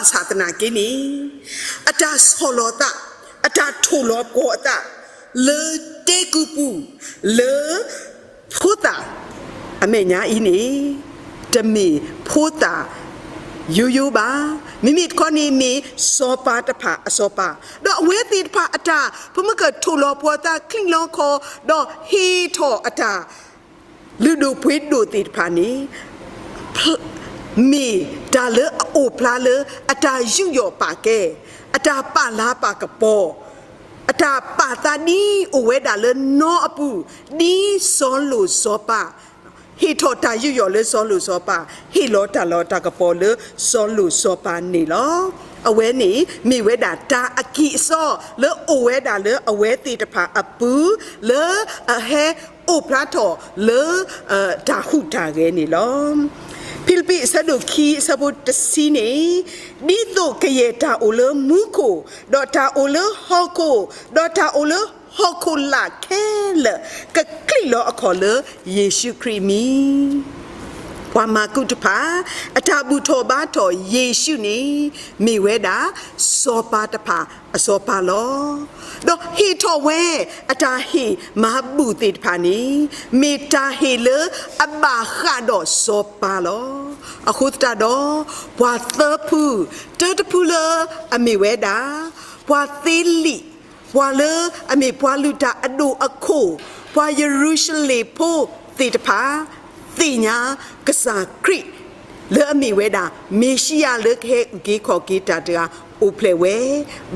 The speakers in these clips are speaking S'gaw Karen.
ဘၣ်ဆၣ်သနာ်က့န့ၣ် အတၢ်ဆီၣ်လီၤသး, အတၢ်ထိၣ်လီၤပှီၤအသး လၢတဲကုၢ်ပူၤ လၢ ဖိသၣ် အမဲာ်ညါအံၤန့ၣ် တမ့ၢ်ဖိသၣ် ယိယိဘၣ်. မ့မ့ၢ်တခီန့ၣ်မ့ၢ်စီၤပၤတဖၣ်အစီၤပၤ, ဒီးအဝဲသ့ၣ်တဖၣ်အတၢ် ပမ့ၢ်ကထိၣ်လီၤပှီၤသး ချံၣ်လီၤခီၣ် ဒီးဟ့ၣ်ထီၣ်အတၢ် လုၢ်ဒိၣ်ပှ့ၤဒိၣ်သ့ၣ်တဖၣ်န့ၣ် မ့ၢ်တၢ်လၢအအိၣ်ဖျါလၢ အတၢ်ယူးယီၣ်ပာ်ကဲ, အတၢ်ပာ်လၤပာ်ကပီၤ, အတၢ်ပာ်သးဒ်အိၣ်ဝဲဒၣ်လၢနီအပူၤ, ဒ်စီၤလိၣ်စီၤပၤ ဟ့ၣ်ထီၣ်တၢ်ယူးယီၣ်လၢစီၤလိၣ်စီၤပၤ, ဟ့ၣ်လီၤတၢ်လီၢ်တၢ်ကပီၤလၢစီၤလိၣ်စီၤပၤန့ၣ်လီၤ. အဝဲန့ၣ်မ့ၢ်ဝဲဒၣ်တၢ်အကံၢ်အစီ လၢအိၣ်ဝဲဒၣ်လၢအဝဲသ့ၣ်တဖၣ်အပူၤ လၢအဟဲအိၣ်ဖျါထီၣ်လၢ တၢ်ဟူးတၢ်ဂဲၤန့ၣ်လီၤ. ဖံလံးပံးအဆၢဒိၣ်ခံအဆၢဖိတဆံန့ၣ်, ဒ်သိးကယဲၢ်တၢ်အိၣ်လၢမူခိၣ်, ဒီးတၢ်အိၣ်လၢဟီၣ်ခိၣ်, ဒီးတၢ်အိၣ်လၢဟီၣ်ခိၣ်လာ်ခဲလၢာ် ကချံၣ်လီၤအခီၣ်လၢယ့ၣ်ၡူးခရံာ်အမံၤ ပှၤမၤကူးတဖၣ် အတၢ်ဘူၣ်ထီၣ်ဘါထီၣ်ယ့ၣ်ၡူးန့ၣ် မ့ၢ်ဝဲဒၣ် စီၤပၤတဖၣ်အစီၤပၤလီၤ. ဒီးဟ့ၣ်ထီၣ်ဝဲ အတၢ်ဟ့ၣ်မၤဘူၣ်သ့ၣ်တဖၣ်န့ၣ် မ့ၢ်တၢ်ဟ့ၣ်လၢအဘၣ်ဃးဒီးစီၤပၤလီၤ. အဃိသတးဒီး ပှၤသၢဖု, တၢတဖုလၢအမ့ၢ်ဝဲဒၣ် ပှၤသ့လံာ်, ပှၤလၢအမ့ၢ်ပှၤလုၢ်တၢ်အဒိၣ်အခိၣ်, ပှၤယရူၤၡလ့ၣ်ဖိသ့ၣ်တဖၣ် သ့ၣ်ညါကစၢ်ခရံာ် လၢအမ့ၢ်ဝဲဒၣ် မ့ၤၡံယၤလၢကဟဲအုၣ်က့ၤခီၣ်က့ၤတၢ်တဂၤ အိၣ်ဖျဲၣ်ဝဲ,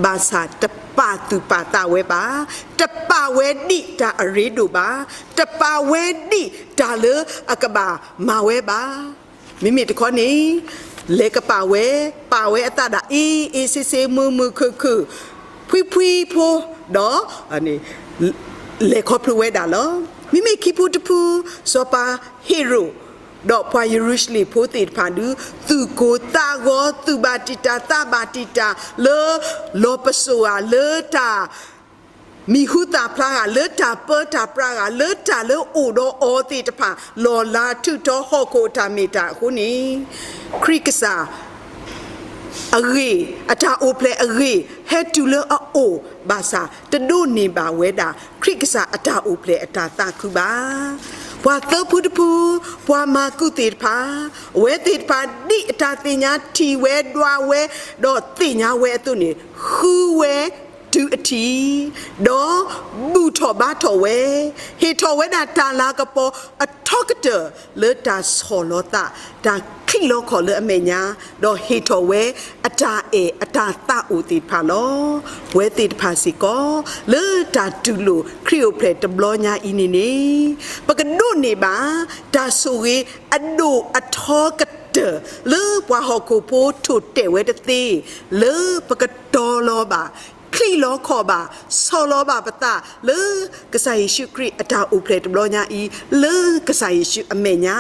ဘၣ်ဆၣ်တပာ်သူၣ်ပာ်သးဝဲဘၣ်, တပာ်ဝဲဒ်တၢ်အရ့ဒိၣ်ဘၣ်, တပာ်ဝဲဒ်တၢ်လၢအကဘၣ်မၤဝဲဘၣ်. မ့မ့ၢ်တခီန့ၣ် လဲၤကပာ်ဝဲ, ပာ်ဝဲအသးဒၣ်အ့အ့ဆ့ဆ့ မုာ်မုာ်ခုၣ်ခုၣ်, ဖှံဖှံဖိ, ဒီး လဲၤခီဖျိဝဲဒၣ်လီၤ. မ့မ့ၢ်ခံဖုတဖု, စီၤပၤဟ့ၤရိာ် ဒီးပှၤယရူၤၡလ့ၣ်ဖိသ့ၣ်တဖၣ်ဒုး သူၣ်ကိၢ်သးဂီၤ သူၣ်ဘၣ်တံာ်တာ်သးဘၣ်တံာ်တာ် လၢလီၤပစိာ်ဧါ လၢတၢ် မံၤဟူသၣ်ဖျါဂၤ လၢတၢ်ပၢတၢ်ပြးဂၤ လၢတၢ်လၢအိၣ်ဒီးအီၤသ့ၣ်တဖၣ် လီၢ်လၤထုးထီဟီၣ်ခိၣ်အတၢ်မ့ၢ်တၢ်အဃိန့ၣ်, ခရံာ်ကစၢ် အဂ့ၢ်, အတၢ်အိၣ်ဖျဲၣ်အဂ့ၢ် ဟဲတုၤလၢအအိၣ်ဘၣ်ဆၣ် တဒိးန့ၢ်ဘၣ်ဝဲဒၣ် ခရံာ်ကစၢ်အတၢ်အိၣ်ဖျဲၣ်အတၢ်သးခုဘၣ်. ပှၤသၢဖုတဖု, ပှၤမၤကူးသ့ၣ်တဖၣ်, အဝဲသ့ၣ်တဖၣ်ဒ်အတၢ်သ့ၣ်ညါထံၣ်ဝဲဒွးဝဲ ဒီးသ့ၣ်ညါဝဲအသိးန့ၣ် ဃုဝဲတုၤအထံး, ဒီးဘူၣ်ထီၣ်ဘါထီၣ်ဝဲ, ဟ့ၣ်ထီၣ်ဝဲဒၣ်တၢ်လၤကပီၤအထီကတၢၢ် လၢတၢ်ဆီၣ်လီၤသး, တၢ်ချံးလီၤခီၣ်လၢအမဲာ်ညါ, ဒီးဟ့ၣ်ထီၣ်ဝဲအတၢ်အဲၣ်အတၢ်သးအိၣ်သ့ၣ်တဖၣ်လီၤ. ပဝဲသ့ၣ်တဖၣ်စ့ၢ်ကီး လၢတၢ်တူၢ်လိာ်ခရံာ်အိၣ်ဖျဲၣ်တဘျီညါအံၤန့ၣ်န့ၣ်, ပကဒိးန့ၢ်ဘၣ် တၢ်ဆိၣ်ဂ့ၤအဒိၣ်အထီကတၢၢ် လၢပှၤဟီၣ်ခိၣ်ဖိထိၣ်တဲာ်ဝဲတသ့, လၢပကတီၤလီၤဘၣ် ချံးလီၤခီၣ်ဘၣ် ဆီၣ်လီၤဘၣ်ပသး လၢကစၢ်ယ့ၣ်ၡူးခရံာ်အတၢ်အိၣ်ဖျဲၣ်တဘျီညါအံၤ လၢကစၢ်ယ့ၣ်ၡူးအမဲာ်ညါ,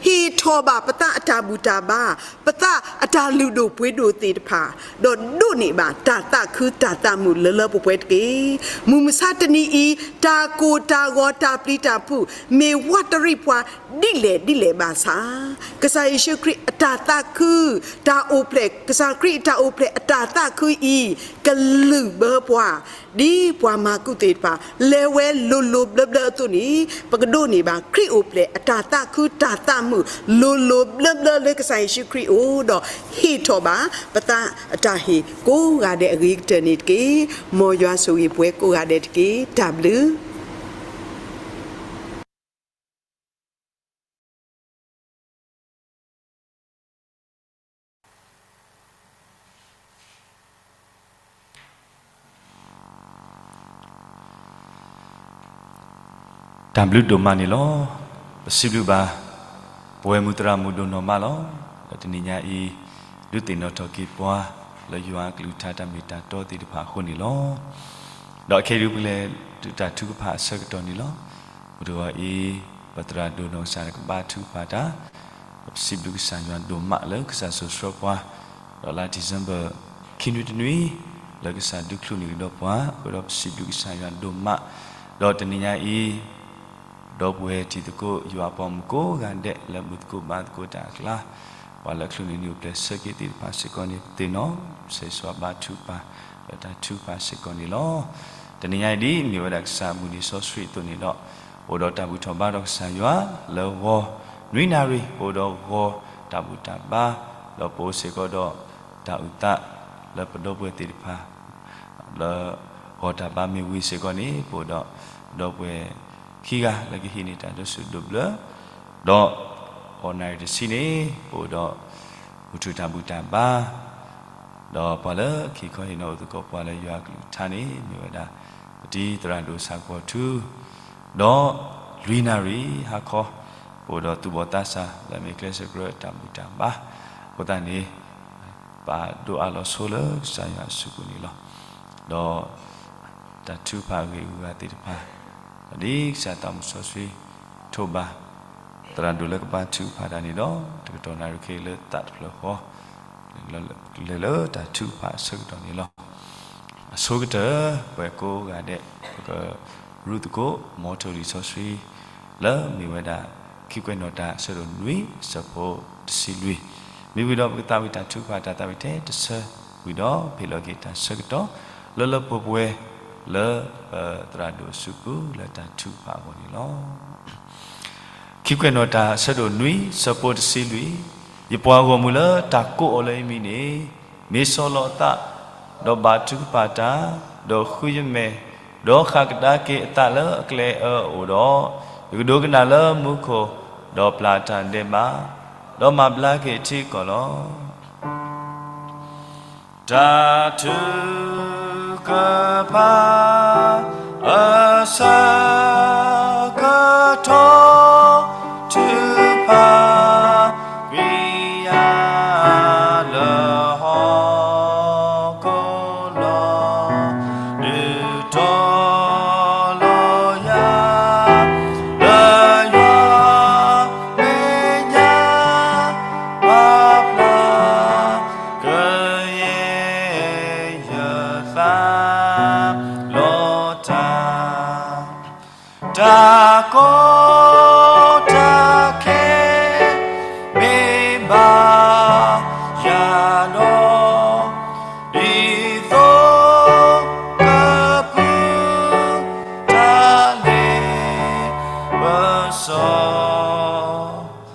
ဟ့ၣ်ထီၣ်ဘၣ်ပသးအတၢ်ဘူၣ်တၢ်ဘါ, ပသးအတၢ်လုၢ်ဒိၣ်ပှ့ၤဒိၣ်သ့ၣ်တဖၣ်, ဒီးဒိးန့ၢ်ဘၣ်တၢ်သးခုတၢ်သးမုာ်လၢလၢပှဲၤပှဲၤတက့ၢ်. မုၢ်မဆါတနံၤအံၤ တၢ်ကိၢ်တၢ်ဂီၤတၢ်ပျံၤတၢ်ဖုး မ့ၢ်ဝးတရံးပှၤဒ်လဲၣ်ဒ်လဲၣ်ဘၣ်ဆၣ်, ကစၢ်ယ့ၣ်ၡူးခရံာ်အတၢ်သးခု, တၢ်အိၣ်ဖျဲၣ်, ကစၢ်ခရံာ်အတၢ်အိၣ်ဖျဲၣ်အတၢ်သးခုအံၤ ကလုၢ်ဘၢပှၤ, ဒ်ပှၤမၤကူးသ့ၣ်တဖၣ် လဲၤဝဲလိၤလိၤဘျၢဘျၢအသိးန့ၣ်, ပကဒိးန့ၢ်ဘၣ်ခရံာ်အိၣ်ဖျဲၣ်အတၢ်သးခုတၢ်သးမုာ် လိၤလိၤဘျၢဘျၢလၢကစၢ်ယ့ၣ်ၡူးခရံာ်အအိၣ်, ဒီးဟ့ၣ်ထီၣ်ဘၣ်ပသးအတၢ်ဟ့ၣ်ကိးဂၤဒဲးအဂ့ၤကတၢၢ်န့ၣ်တက့ၢ်. မ်ယွၤဆိၣ်ဂ့ၤပှၤကိးဂၤဒဲးတက့ၢ်. တၢ်ဘျုး တၢ်ဘျုးဒိၣ်မးန့ၣ်လီၤ. ပစံးဘျုးဘၣ် ပဝဲမူသရၣ်မုၣ်ဒိၣ်နီၢ်မးလီၤ. ဒီးတနံၤညါအံၤ ဒုးသ့ၣ်နီၣ်ထီၣ်က့ၤပှၤ လၢယွၤအကလုၢ်ကထါတၢ်မ့ၢ်တၢ်တီသ့ၣ်တဖၣ်အဃိန့ၣ်လီၤ. ဒီးခဲအံၤဒုးပလဲၤတုၤတၢ်ထုကဖၣ်အဆၢကတီၢ်န့ၣ်လီၤ. မုၢ်တဂီၤအံၤ ပသရၣ်ဒိၣ်နီၢ်ကစၢ်တကဘၣ်ထုကဖၣ်တၢ်, ဒီးပစံးဘျုးကစၢ်ယွၤဒိၣ်မးလၢကစၢ်စိာ်ဆှၢပှၤ, ဒီးလါ December ခံနွံတနွံ လၢကစၢ်ဒုးချုးန့ၢ်ကဒီးပှၤ, အဃိဒီးပစံးဘျုးကစၢ်ယွၤဒိၣ်မး, ဒီးတနံၤညါအံၤ ဒီပုၢ်ဝဲၢ်တံၤသကိး ယွၤအပှၤမုၣ်ကိးဂၤဒဲး လၢမုၢ်သကိးဘါသကိးတၢ်အကျါ, ပှၤလၢအချုးန့ၢ်နံၣ်အိၣ်ဖျဲၣ်ဆၢက့ၤသ့ၣ်တဖၣ်စ့ၢ်ကီးန့ၣ် ပသ့ၣ်နီၣ် ပဆဲးစှၤဘါထုကဖၣ် လၢတၢ်ထုကဖၣ်စ့ၢ်ကီးန့ၣ်လီၤ. တနံၤညါအံၤဒ်အမ့ၢ်ဝဲဒၣ်ကစၢ်အမုၢ်နံၤစီဆှံအသိးန့ၣ်ဒီး အိၣ်ဒီးတၢ်ဘူၣ်ထီၣ်ဘါဒီးကစၢ်ယွၤ လၢဂီၤနွံနၣ်ရံၣ် ပအိၣ်ဒီးဂီၤတၢ်ဘူၣ်တၢ်ဘါ ဒီးပအိၣ်စ့ၢ်ကီးဒီးတၢ်အုၣ်သး လၢပဒီပုၢ်ဝဲၢ်သ့ၣ်တဖၣ် လၢဂီၤတၢ်ဘါမ့ၢ်ဝံၤစ့ၢ်ကီးန့ၣ် ပအိၣ်ဒီးပဒီပုၢ်ဝဲၢ်ခံဂၤလၢကဟံးန့ၢ်တၢ်ဒိးဆူၣ်ဒိးဘျၢ ဒီးဂီၤနၣ်ရံၣ်တဆံန့ၣ် ပအိၣ်ဒီး အိၣ်ထူၣ်တၢ်ဘူၣ်တၢ်ဘါ ဒီးပှၤလၢခံခီဟ့ၣ်နီၤအိၣ်သကိးပှၤလၢယွၤအကလုၢ်ကထါန့ၣ် မ့ၢ်ဝဲဒၣ် ပတံၤသရၣ်ဒိၣ်ဆၣ်ကပီၤထူ ဒီးလွံၢ်နၣ်ရံၣ်ဟါခီ ပအိၣ်ဒီးသူၣ်ဘီၣ်သးစၢ်လၢအမ့ၢ်ကျဲးစၢးကရၢတၢ်ဘူၣ်တၢ်ဘါ အဃိသတးန့ၣ် ပာ်ဒိၣ်အါလီၤဆိလၢကစၢ်ယွၤအစုပူၤန့ၣ်လီၤ. ဒီးတၢ်ထုကဖၣ်အဂ့ၢ်အဂၤသ့ၣ်တဖၣ် ဒ်ကစၢ်သးမုၢ်စီဆှံထိးဘၣ် သရၣ်ဒိၣ်လၢကဘါထုကဖၣ်တၢ်န့ၣ်ဒီး တကတီၢ်နၣ်ရံၣ်ခဲအံၤလၢသးတဖျၢၣ်ဃီ လဲၤလၢတၢ်ထုကဖၣ်အဆၢကတီၢ်န့ၣ်လီၤ. အဆိကတၢၢ် ပှၤကိးဂၤဒဲး ပကရူၢ်သကိး မ်ထူၣ်လံာ်စီဆှံ လၢမ့ၢ်ဝဲဒၣ် ခံကွဲးနီၣ်တၢ်အဆၢဒိၣ်နွံ အဆၢဖိတဆံလွံၢ် မ့ၢ်ဝံၤဒီးပကသးဝံၣ်တၢ်ထုကဖၣ်တၢ်သးဝံၣ်ထဲတဆၢ ဝံၤဒီး ဖ့ၣ်လီၤက့ၤတၢ်ဆၢကတီၢ် လၢလၢပှဲၤပှဲၤ လၢပသရၣ်ဒိၣ်အစုပူၤ လၢတၢ်ထုကဖၣ်အဂီၢ်န့ၣ်လီၤ. ခံကွဲးနီၣ်တၢ်အဆၢဒိၣ်နွံ ဆၢဖိတဆံလွံၢ်, ယပှၤဂီၢ်မုၢ်လၢတၢ်ကိးအီၤလၢယမံၤန့ၣ် မ့ၢ်ဆီၣ်လီၤအသး, ဒီးဘါထုကဖၣ်တၢ်, ဒီးဃုယမဲာ်, ဒီးဃၣ်ကဒါက့ၤအသးလၢအကျဲအၢအအိၣ်ဒီး, ယကဒိကနၣ်လၢမူခိၣ်, ဒီးပျၢ်တၢ်ဒဲးဘး, ဒီးမၤဘျါက့ၤအထံအကီၢ်လီၤ. တၢ်ထုကဖၣ်အဆၢကတီၢ် ထုကဖၣ် ကွံာ်ယၤလၢဟီၣ်ခိၣ်လီၤ. ဒုးတီၤလီၤယၤ လၢယွၤမဲာ်ညါ ပာ်ဖျါ က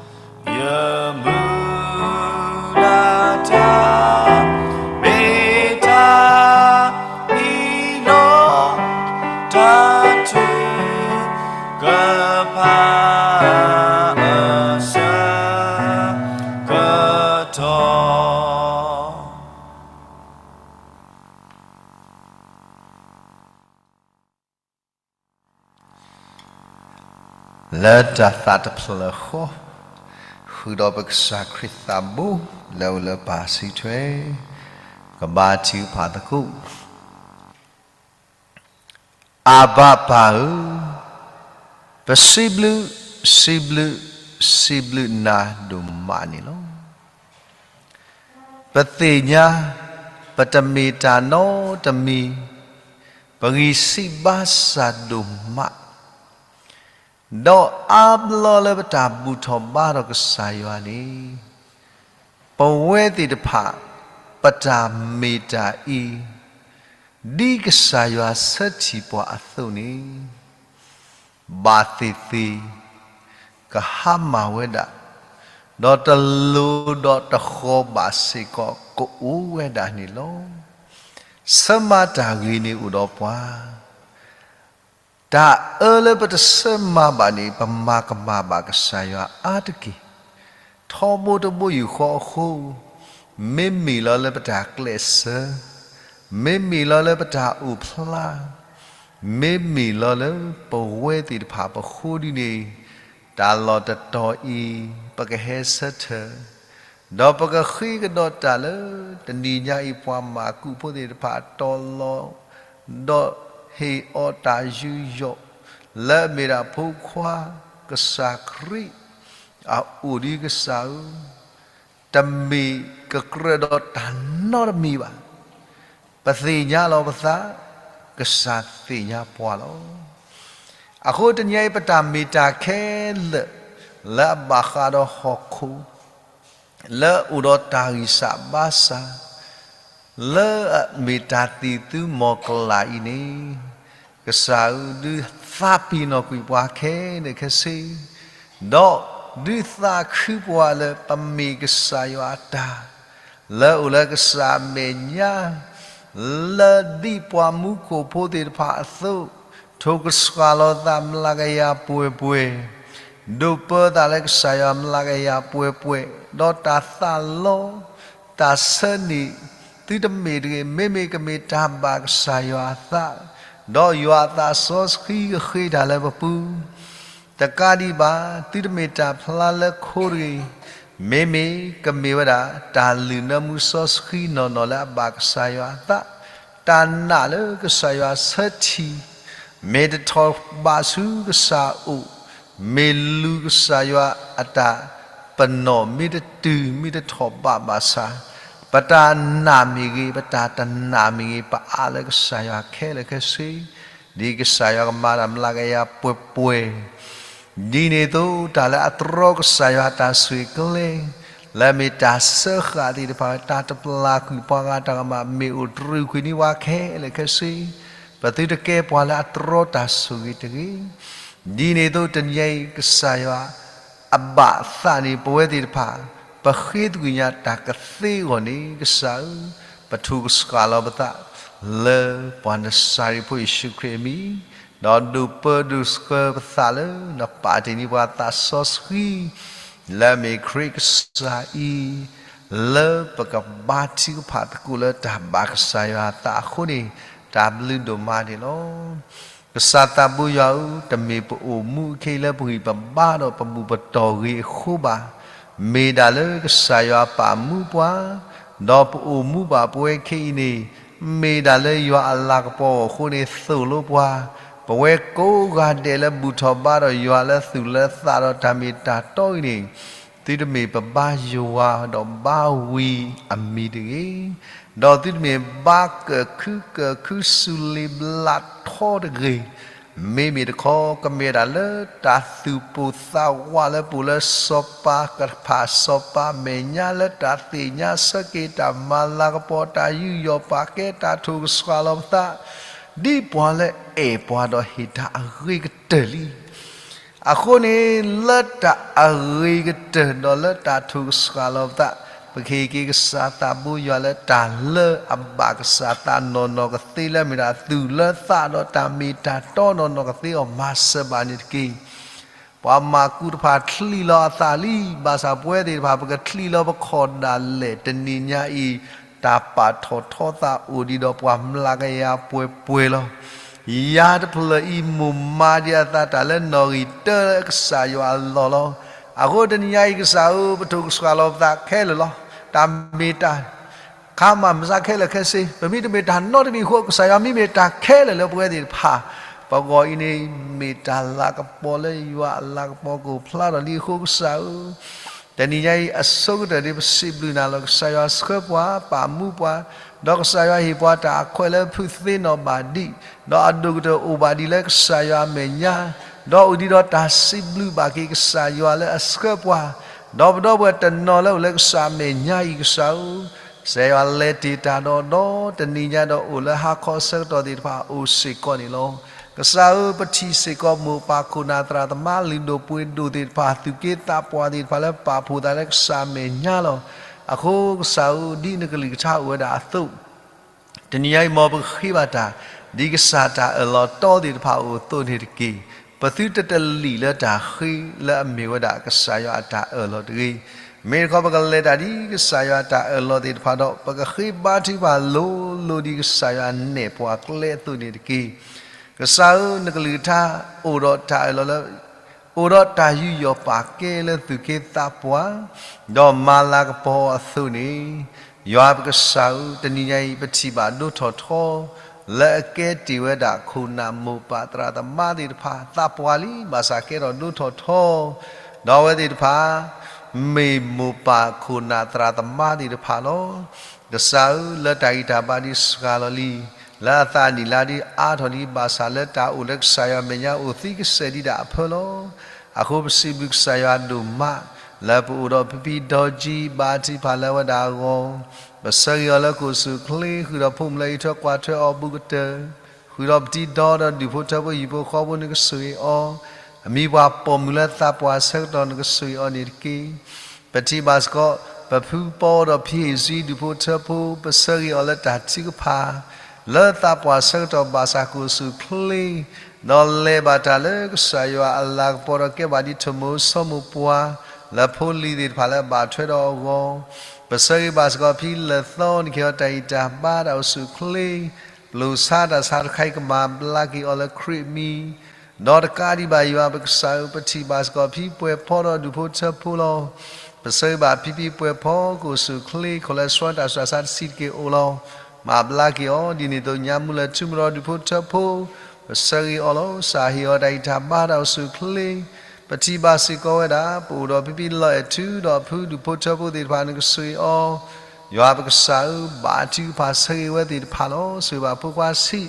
ယဲၢ်ယသးလီၤတၢ်, တၢ်ကီတၢ်ခဲ မ့ၢ်ဘၣ်ယၤဒီး, ဒ်သိးကပုၢ်တၢ်လဲၤ ပစီ ယမုၢ်လၢ်တၢ် မ့ၢ်တၢ်အံၤလီၤ. တၢ်ထုကဖၣ်အဆၢကတီၢ် လၢတၢ်သးတဖျၢၣ်ဃီ, ဃုာ်ဒီးပကစၢ်ခရံာ်သးဘိ လၢအအိၣ်လၢပၢ်စုထွဲ, ပကဘါထုကဖၣ်သကိး. အဘၣ်ပၢ်ဧၢ, ပစံးဘျုး, စံးဘျုး, စံးဘျုးနၤဒိၣ်မးန့ၣ်လီၤ. ပသ့ၣ်ညါ ပတမ့ၢ်တၢ်နီတမံၤ, ပဂံၢ်စၢ်ဘါစၢ်ဒိၣ်မး, ဒီးအါဘျီလၢပတၢ်ဘူၣ်ထီၣ်ဘါထီၣ်ကစၢ်ယွၤန့ၣ်, ပဝဲသ့ၣ်တဖၣ် ပတၢ်မ့ၢ်တၢ်အံၤ, ဒ်ကစၢ်ယွၤဆၢထံၣ်ပှၤအသိးန့ၣ် ဘၣ်သ့ၣ်သ့ၣ် ကဟါမၢ်ဝဲဒၣ်, ဒီးတလိၤဒီးတဃီၤဘၣ်စ့ၢ်ကီး ကအိၣ်ဝဲဒၣ်န့ၣ်လီၤ. ဆၢမၤတၢ်ဂ့ၤန့ၣ်အိၣ်ဒီးပှၤ, တၢ်အၢလၢပတဆၢမၤဘၣ်န့ၣ် ပမၤကမၣ်ဘၣ်ကစၢ်ယွၤအါတက့ၢ်. ထီဘိတဘိယူၢ်ဃီအဃိ, မ့မ့ၢ်လီၤလၢပတၢ်ကျဲးစၢး, မ့မ့ၢ်လီၤလၢပတၢ်အိၣ်ဖျါ, မ့မ့ၢ်လီၤလၢပဝဲသ့ၣ်တဖၣ်ပဃိဒ်န့ၣ်, တၢ်လီၢ်တတီၤအံၤ ပကဟဲဆၢထၢၣ်, ဒီးပကဃ့ကဒီးတၢ်လၢ တနံၤညါအံၤပှၤမၤကူးဖိသ့ၣ်တဖၣ်တီၤလီၤ, ဒီးဟ့ၣ်အီၤတၢ်ယူးယီၣ်, လၢအမ့ၢ်ဒၣ်ဖိခွါကစၢ်ခရံာ် အအိၣ်ဒ်ကစၢ်ဧၢ, တမ့ၢ်ကကြၢးဒီးတၢ်နီတမံၤဘၣ်. ပသ့ၣ်ညါလီၤပသး, ကစၢ်သ့ၣ်ညါပှၤလီၤ. အဃိတနံၤအံၤ ပတၢ်မ့ၢ်တၢ်ခဲလၢာ် လၢအဘၣ်ဃးဒီးဟီၣ်ခိၣ် လၢအအိၣ်ဒီးတၢ်ဂံၢ်စၢ်ဘါစၢ် လၢအမ့ၢ်တၢ်သံၣ်သူမီၤကလၢ်အံၤန့ၣ်, ကစၢ်ဧၢ, ဒုးသးပ့ၤနီၣ်ကွံာ်ပှၤခဲလၢာ်ခဲဆ့, ဒီးဒုးသးခုပှၤလၢပမ့ၢ်ကစၢ်ယွၤအတၢ် လၢအအိၣ်လၢကစၢ်အမဲာ်ညါ လၢဒ်ပှၤမူခိၣ်ဖိသ့ၣ်တဖၣ်အသိး, ထိၣ်ကစှၤလီၤသးမျးကယၤပှဲၤပှဲၤ, ဒိးပၢသးလၢကစၢ်ယွၤမျးကယၤပှဲၤပှဲၤ, ဒီးတၢ်သးလီ တၢ်ဆၢန့ၣ် သုတမ့ၢ်တဂ့ၤ, မ့မ့ၢ်ကမ့ၢ်တၢ်ဘၣ်ကစၢ်ယွၤအသး, ဒီးယွၤအသးစီဆှံကဃ့တၢ်လၢပပူၤ တကးဒံးဘၣ်, သုတမ့ၢ်တၢ်ဖျါလၢခိတဂ့ၤ, မ့မ့ၢ်ကမ့ၢ်ဝဲဒၣ် တၢ်လုၢ်နၢမူစီဆှံနီၢ်နီၢ်လၢအဘၣ်ကစၢ်ယွၤအသး, တၢ်နာ်လၢကစၢ်ယွၤဆၢထံၣ်, မ့ၢ်တထီၣ်ဘးဆူကစၢ်အအိၣ်, မ့ၢ်လူၤကစၢ်ယွၤအတၢ်ပနီၣ်, မ့ၢ်တတုၤ, မ့ၢ်တထီၣ်ဘးဘၣ်ဆၣ်, ပတၢ်နာ်မ့ၢ်ဂ့ၤ, ပတၢ်တနာ်မ့ၢ်ဂ့ၤ, ပအးလၢကစၢ်ယွၤခဲလၢာ်ခဲဆ့ ဒ်ကစၢ်ယွၤကမၤတၢ်မျးကယၤပှဲၤပှဲၤ, ဒ်န့ၣ်အသိး တၢ်လၢအတြီကစၢ်ယွၤတၢ်ဆိၣ်ဂ့ၤကျဲ, လၢအမ့ၢ်တၢ်စၢဃာ်သ့ၣ်တဖၣ်, တၢ်တပျၢ်ကွံာ်ပှၤဂၤတၢ်ကမၣ်, မ့ၢ်အိၣ်တရံးကွံာ်န့ၢ်ပှၤခဲလၢာ်ခဲဆ့, ပသုတကဲပှၤလၢအတြီတၢ်ဆိၣ်ဂ့ၤတဂ့ၤ. ဒ်န့ၣ်အသိး တနံၤအံၤ ကစၢ်ယွၤ အဘၣ်အသးန့ၣ် ပဝဲသ့ၣ်တဖၣ် ပဃ့သကွံာ်ညါတၢ်ကသ့အဂီၢ်န့ၣ် ကစၢ်ဧၢ, ပထိၣ်ကစှၤလီၤပသး လၢပှၤနစၤရ့းဖိယ့ၣ်ၡူးခရံာ်အမံၤ, ဒီးဒိးပၢဒိးဆှၢပသးလၢ နပာ်တ့ၢ်န့ၢ်ပှၤသးစီဆှံ လၢအမ့ၢ်ခရံာ်ကစၢ်အံၤ, လၢပကဘါထုကဖၣ်သကိးလၢတၢ်ဘၣ်ကစၢ်ယွၤအသးအဃိန့ၣ် တၢ်ဘျုးဒိၣ်မးန့ၣ်လီၤ. ကစၢ်သးဘိယွၤဧၢ, တမ့ၢ်ပအိၣ်မူအခဲအံၤလၢပဂံၢ်ပဘါဒီးပဘူၣ်ပတီၢ်ဂ့ၤအဃိဘၣ်. မ့ၢ်ဒၣ်လၢကစၢ်ယွၤပာ်မူပှၤ, ဒီးပအိၣ်မူဘၣ်ပဝဲခဲအံၤန့ၣ်, မ့ၢ်ဒၣ်လၢယွၤအလၤကပီၤအဃိန့ၣ်သိၣ်လိပှၤ, ပဝဲကိးဂၤဒဲးလၢဘူၣ်ထီၣ်ဘါဒီးယွၤလၢသူၣ်လၢသးဒီးတၢ်မ့ၢ်တၢ်တီအံၤန့ၣ်, သုတမ့ၢ်ပဘါယွၤဒီးဘါဝံၤအမံၤတဂ့ၤ, ဒီးသုတမ့ၢ်ဘါကၢၣ်ခုကၢၣ်ခုစူၢ်လ့ၤဘျးထီတဂ့ၤ. မ့မ့ၢ်တခီ ကမ့ၢ်ဒၣ်လၢတၢ်သူၣ်ပိၢ်သးဝးလၢပအိၣ်လၢစီၤပၤကဖၣ်စီၤပၤမဲာ်ညါ လၢတၢ်သ့ၣ်ညါဆၢက့ၤတၢ်မၤလၤကပီၤ တၢ်ယူးယီၣ်ပာ်ကဲ တၢ်ထိၣ်ကစှၤလီၤပသး ဒ်ပှၤလၢအဲၣ်ပှၤဒီးဟ့ၣ်တၢ်အဂ့ၤကတၢၢ်လံ. အဃိန့ၣ် လၢတၢ်အဂ့ၤကတၢၢ်ဒီးလၢတၢ်ထိၣ်ကစှၤလီၤပသး, ပကဟ့ၣ်က့ၤကစၢ်သးဘိယွၤလၢတၢ်လၢအဘၣ်ကစၢ်သးနီၢ်နီၢ်ကသ့လၢအမ့ၢ်ဒၣ်သူၣ်လၢသးဒီးတၢ်မ့ၢ်တၢ်တီနီၢ်နီၢ်ကသ့အီၤမၤစၢၤဘၣ်န့ၣ်တက့ၢ်. ပှၤမၤကူတဖၣ်ချံးလီၤအသးလံ, ဘၣ်ဆၣ်ပဝဲသ့ၣ်တဖၣ် ပကချံးလီၤပခီၣ်ဒၣ်လဲာ် တနံၤညါအံၤ တၢ်ပာ်ထီၣ်ထီသးအိၣ်ဒံးဒီးပှၤမျးကယၤပှဲၤပှဲၤလီၤ. ယၤတဖျၢၣ်အံၤ မိၢ်မၤဒံးအသးတၢ်လၢနီၣ်ဂံၢ်တၢလၢကစၢ်ယွၤအလီၢ်လီၤ. အဃိတနံၤညါအံၤ ကစၢ်ဧၢ, ပထိၣ်ကစှၤလီၤပသးခဲလၢာ်လီၤ. တၢ်မ့ၢ်တၢ် ခါမၤမုၢ်ဆါခဲလၢာ်ခဲဆ့ ပမ့ၢ်တမ့ၢ်တၢ်နီတမံၤအဃိ ကစၢ်ယွၤမ့မ့ၢ်တၢ်ခဲလၢာ်လၢပဝဲသ့ၣ်တဖၣ် ပဂီၢ်အံၤန့ၣ် မ့ၢ်တၢ်လၤကပီၤလၢယွၤအလၤကပီၤကအိၣ်ဖျါထီၣ်လံအဃိ ကစၢ်ဧၢ, တနံၤညါအံၤ အဆိကတၢၢ်ဒ်ပစံးဘျုးနၤလီၤ. ကစၢ်ယွၤဆှၢပှၤ ပာ်မူပှၤ, ဒီးကစၢ်ယွၤဟ့ၣ်ပှၤတၢ်အခွဲးလၢဖုသ့နီၣ်ဘၣ်ဒံး, ဒီးအဒိၣ်ကတၢၢ်အိၣ်ဘၣ်ဒံးလၢကစၢ်ယွၤအမဲာ်ညါ, ဒီးအိၣ်ဒံးဒီးတၢ်စံးဘျုးဘၣ်က့ၤကစၢ်ယွၤလၢအဆှၢပှၤ, ဒီးပဒီပုၢ်ဝဲၢ်တနီၤလၢအိၣ်လၢကစၢ်အမဲာ်ညါအံၤ ကစၢ်ဧၢ, ကစၢ်ယွၤလဲၤတ့ၢ်တၢ်ဒီး ဒီးတနံၤညါဒီးအိၣ်လၢဟါခီအဆၢကတီၢ်သ့ၣ်တဖၣ်အိၣ်စ့ၢ်ကီးန့ၣ်လီၤ. ကစၢ်ဧၢ, ပထံၣ်စ့ၢ်ကီးမိၢ်ပၢ်ခိၣ်နၢ်သရၣ်သမါလုၢ်ဒိၣ်ပှ့ၤဒိၣ်သ့ၣ်တဖၣ် သူၣ်က့သးပှၢ်သ့ၣ်တဖၣ်လၢပာ်ဖှိၣ်သးလၢကစၢ်အမဲာ်ညါလီၤ. အဃိကစၢ်ဧၢ, ဒ်နကလုၢ်ကထါအိၣ်ဝဲဒၣ်အသိး တနံၤညါအံၤ မ်ပကဃ့ဘါတၢ် ဒ်ကစၢ်တၢ်အၢၣ်လီၤတီသ့ၣ်တဖၣ်အသိးန့ၣ်တက့ၢ်. ပသုတတလံာ်လၢတၢ်ဃ့လၢအမ့ၢ်ဝဲဒၣ်ကစၢ်ယွၤအတၢ်အၢၣ်လီၤတဂ့ၤ. မ့ၢ်တခီ ပကလဲၤတၢ်ဒ်ကစၢ်ယွၤအတၢ်အၢၣ်လီၤသ့ၣ်တဖၣ်ဒီး ပကဃ့ဘါထုကဖၣ်လိၤလိၤဒ်ကစၢ်ယွၤနဲၣ်ပှၤကျဲအသိးန့ၣ်တက့ၢ်. ကစၢ်ဧၢ, နကလုၢ်ကထါအိၣ်ဒီးတၢ်အၢၣ်လီၤလၢ အိၣ်ဒီးတၢ်ယူးယီၣ်ပာ်ကဲလၢသူၣ်က့သးပှၢ်, ဒီးမၤလၤကပီၤအသိးန့ၣ်, ယွၤပကစၢ်ဧၢ, တနံၤညါအံၤ ပထံၣ်ဘၣ်ဒိထီၣ်ထီ လၢအကဲတ့ၢ်ဝဲဒၣ်ခိၣ်နၢ်မိၢ်ပၢ်သရၣ်သမါသ့ၣ်တဖၣ် သးပှၢ်လံ, ဘၣ်ဆၣ်ကဲထီၣ်ဒိထီၣ်ထီ, ဒီးအဝဲသ့ၣ်တဖၣ် မ့ၢ်မိၢ်ပၢ်ခိၣ်နၢ်သရၣ်သမါသ့ၣ်တဖၣ်လီၤ. ကစၢ်ဧၢ, လၢတၢ်ဂံၢ်တၢ်ဘါဒ်စှၤလီၤလံ, လၢအသးနံၣ်လါဒ်အါထီၣ်လံ, ဘၣ်ဆၣ်လၢတၢ်အိၣ်လၢကစၢ်ယွၤအမဲာ်ညါအိၣ်သံကစဲာ်ဒံးဒၣ်အဖၢလီၤ. အဃိပစံးဘျုးကစၢ်ယွၤဒိၣ်မး, လၢပအိၣ်ဒီးဖံဖံဒီကံ ဘါထုကဖၣ်လၢအဝဲဒၣ်အဂီၢ်, ပဆၢဂ့ၤအီၤလၢကအိၣ်ဆူၣ်အိၣ်ချ့ ဃုာ်ဒီးဖိမုၣ်လၢအံးထွဲကွၢ်ထွဲအီၤဘူးကတၢၢ်, ဃုာ်ဒီးပတံၤဒီဒီးဒူၣ်ဖိထၢဖိဟံၣ်ဖိဃီဖိ နကဆိၣ်ဂ့ၤအီၤ, အမံၤပှၢ်ပိာ်မုၣ်လၢသးပှၢ်ဆၢကတီၢ် နကဆိၣ်ဂ့ၤအီၤန့ၣ်တက့ၢ်. ပထံၣ်ဘၣ်စ့ၢ်ကီး ပဖုပီဒီးဖံဟ့ၣ်ဆှံ ဒူၣ်ဖိထၢဖိ ပဆၢဂ့ၤအီၤလၢတၢ်ထုကဖၣ် လၢသးပှၢ်ဆၢကတီၢ်ဘၣ်ဆၣ်ကအိၣ်ဆူၣ်အိၣ်ချ့ ဒီးလဲၤဘၣ်တၢ်လၢကစၢ်ယွၤအလၤကပီၤဒီးကဲဘၣ်ဒ်ထိၣ်မိၤစီမိၤပှၤ လၢဖိလံၤသ့ၣ်တဖၣ်လၢအဘၣ်ထွဲဒီးအဂီၢ်, ပဆၢဂ့ၤဘၣ်စ့ၢ်ကီးဖံလၢၢ်သီ နကဟ့ၣ်အီၤတၢ်ဂံၢ်တၢ်ဘါတၢ်အိၣ်ဆူၣ်အိၣ်ချ့, ပျိၢ်ဆါတၢ်ဆါတခါအံၤကမၤဘျါက့ၤအီၤလၢခရံာ်အမံၤ ဒီးတကးဒံးဘၣ်ယွၤပကစၢ်ဧၢ ပထံၣ်ဘၣ်စ့ၢ်ကီးဖံပှဲၤဖီဒီးဒူၣ်ဖိထၢဖိလီၤ. ပဆၢဂ့ၤဘၣ်ဖံဖံပှဲၤဖီ ကအိၣ်ဆူၣ်အိၣ်ချ့ ခီၣ်လဲဆှီတၢ်ဆူးတၢ်ဆါတဆံးတက့ၢ်အိၣ်လီၤ. မၤဘျါက့ၤအီၤ ဒ်န့ၣ်အသိးညါမူလၢထူမရီဒူၣ်ဖိထၢဖိ ပဆၢဂ့ၤအီၤလီၤ. ကစၢ်ဟ့ၣ်အီၤတၢ်ဂံၢ်တၢ်ဘါတၢ်အိၣ်ဆူၣ်အိၣ်ချ့ ပထံၣ်ဘၣ်စ့ၢ်ကီးဝဲဒၣ် ပအိၣ်ဒီးဖံဖံလီၤအဲၣ်ထူဒီးဖုဒူၣ်ဖိထၢဖိသ့ၣ်တဖၣ် နကဆိၣ်ဂ့ၤအီၤ, ယွၤပကစၢ်ဧၢ ဘါထုကဖၣ်ဆၢဂ့ၤဝဲသ့ၣ်တဖၣ်လီၤ. ဆိၣ်ဂ့ၤဘၣ်ဖိခွါဆံး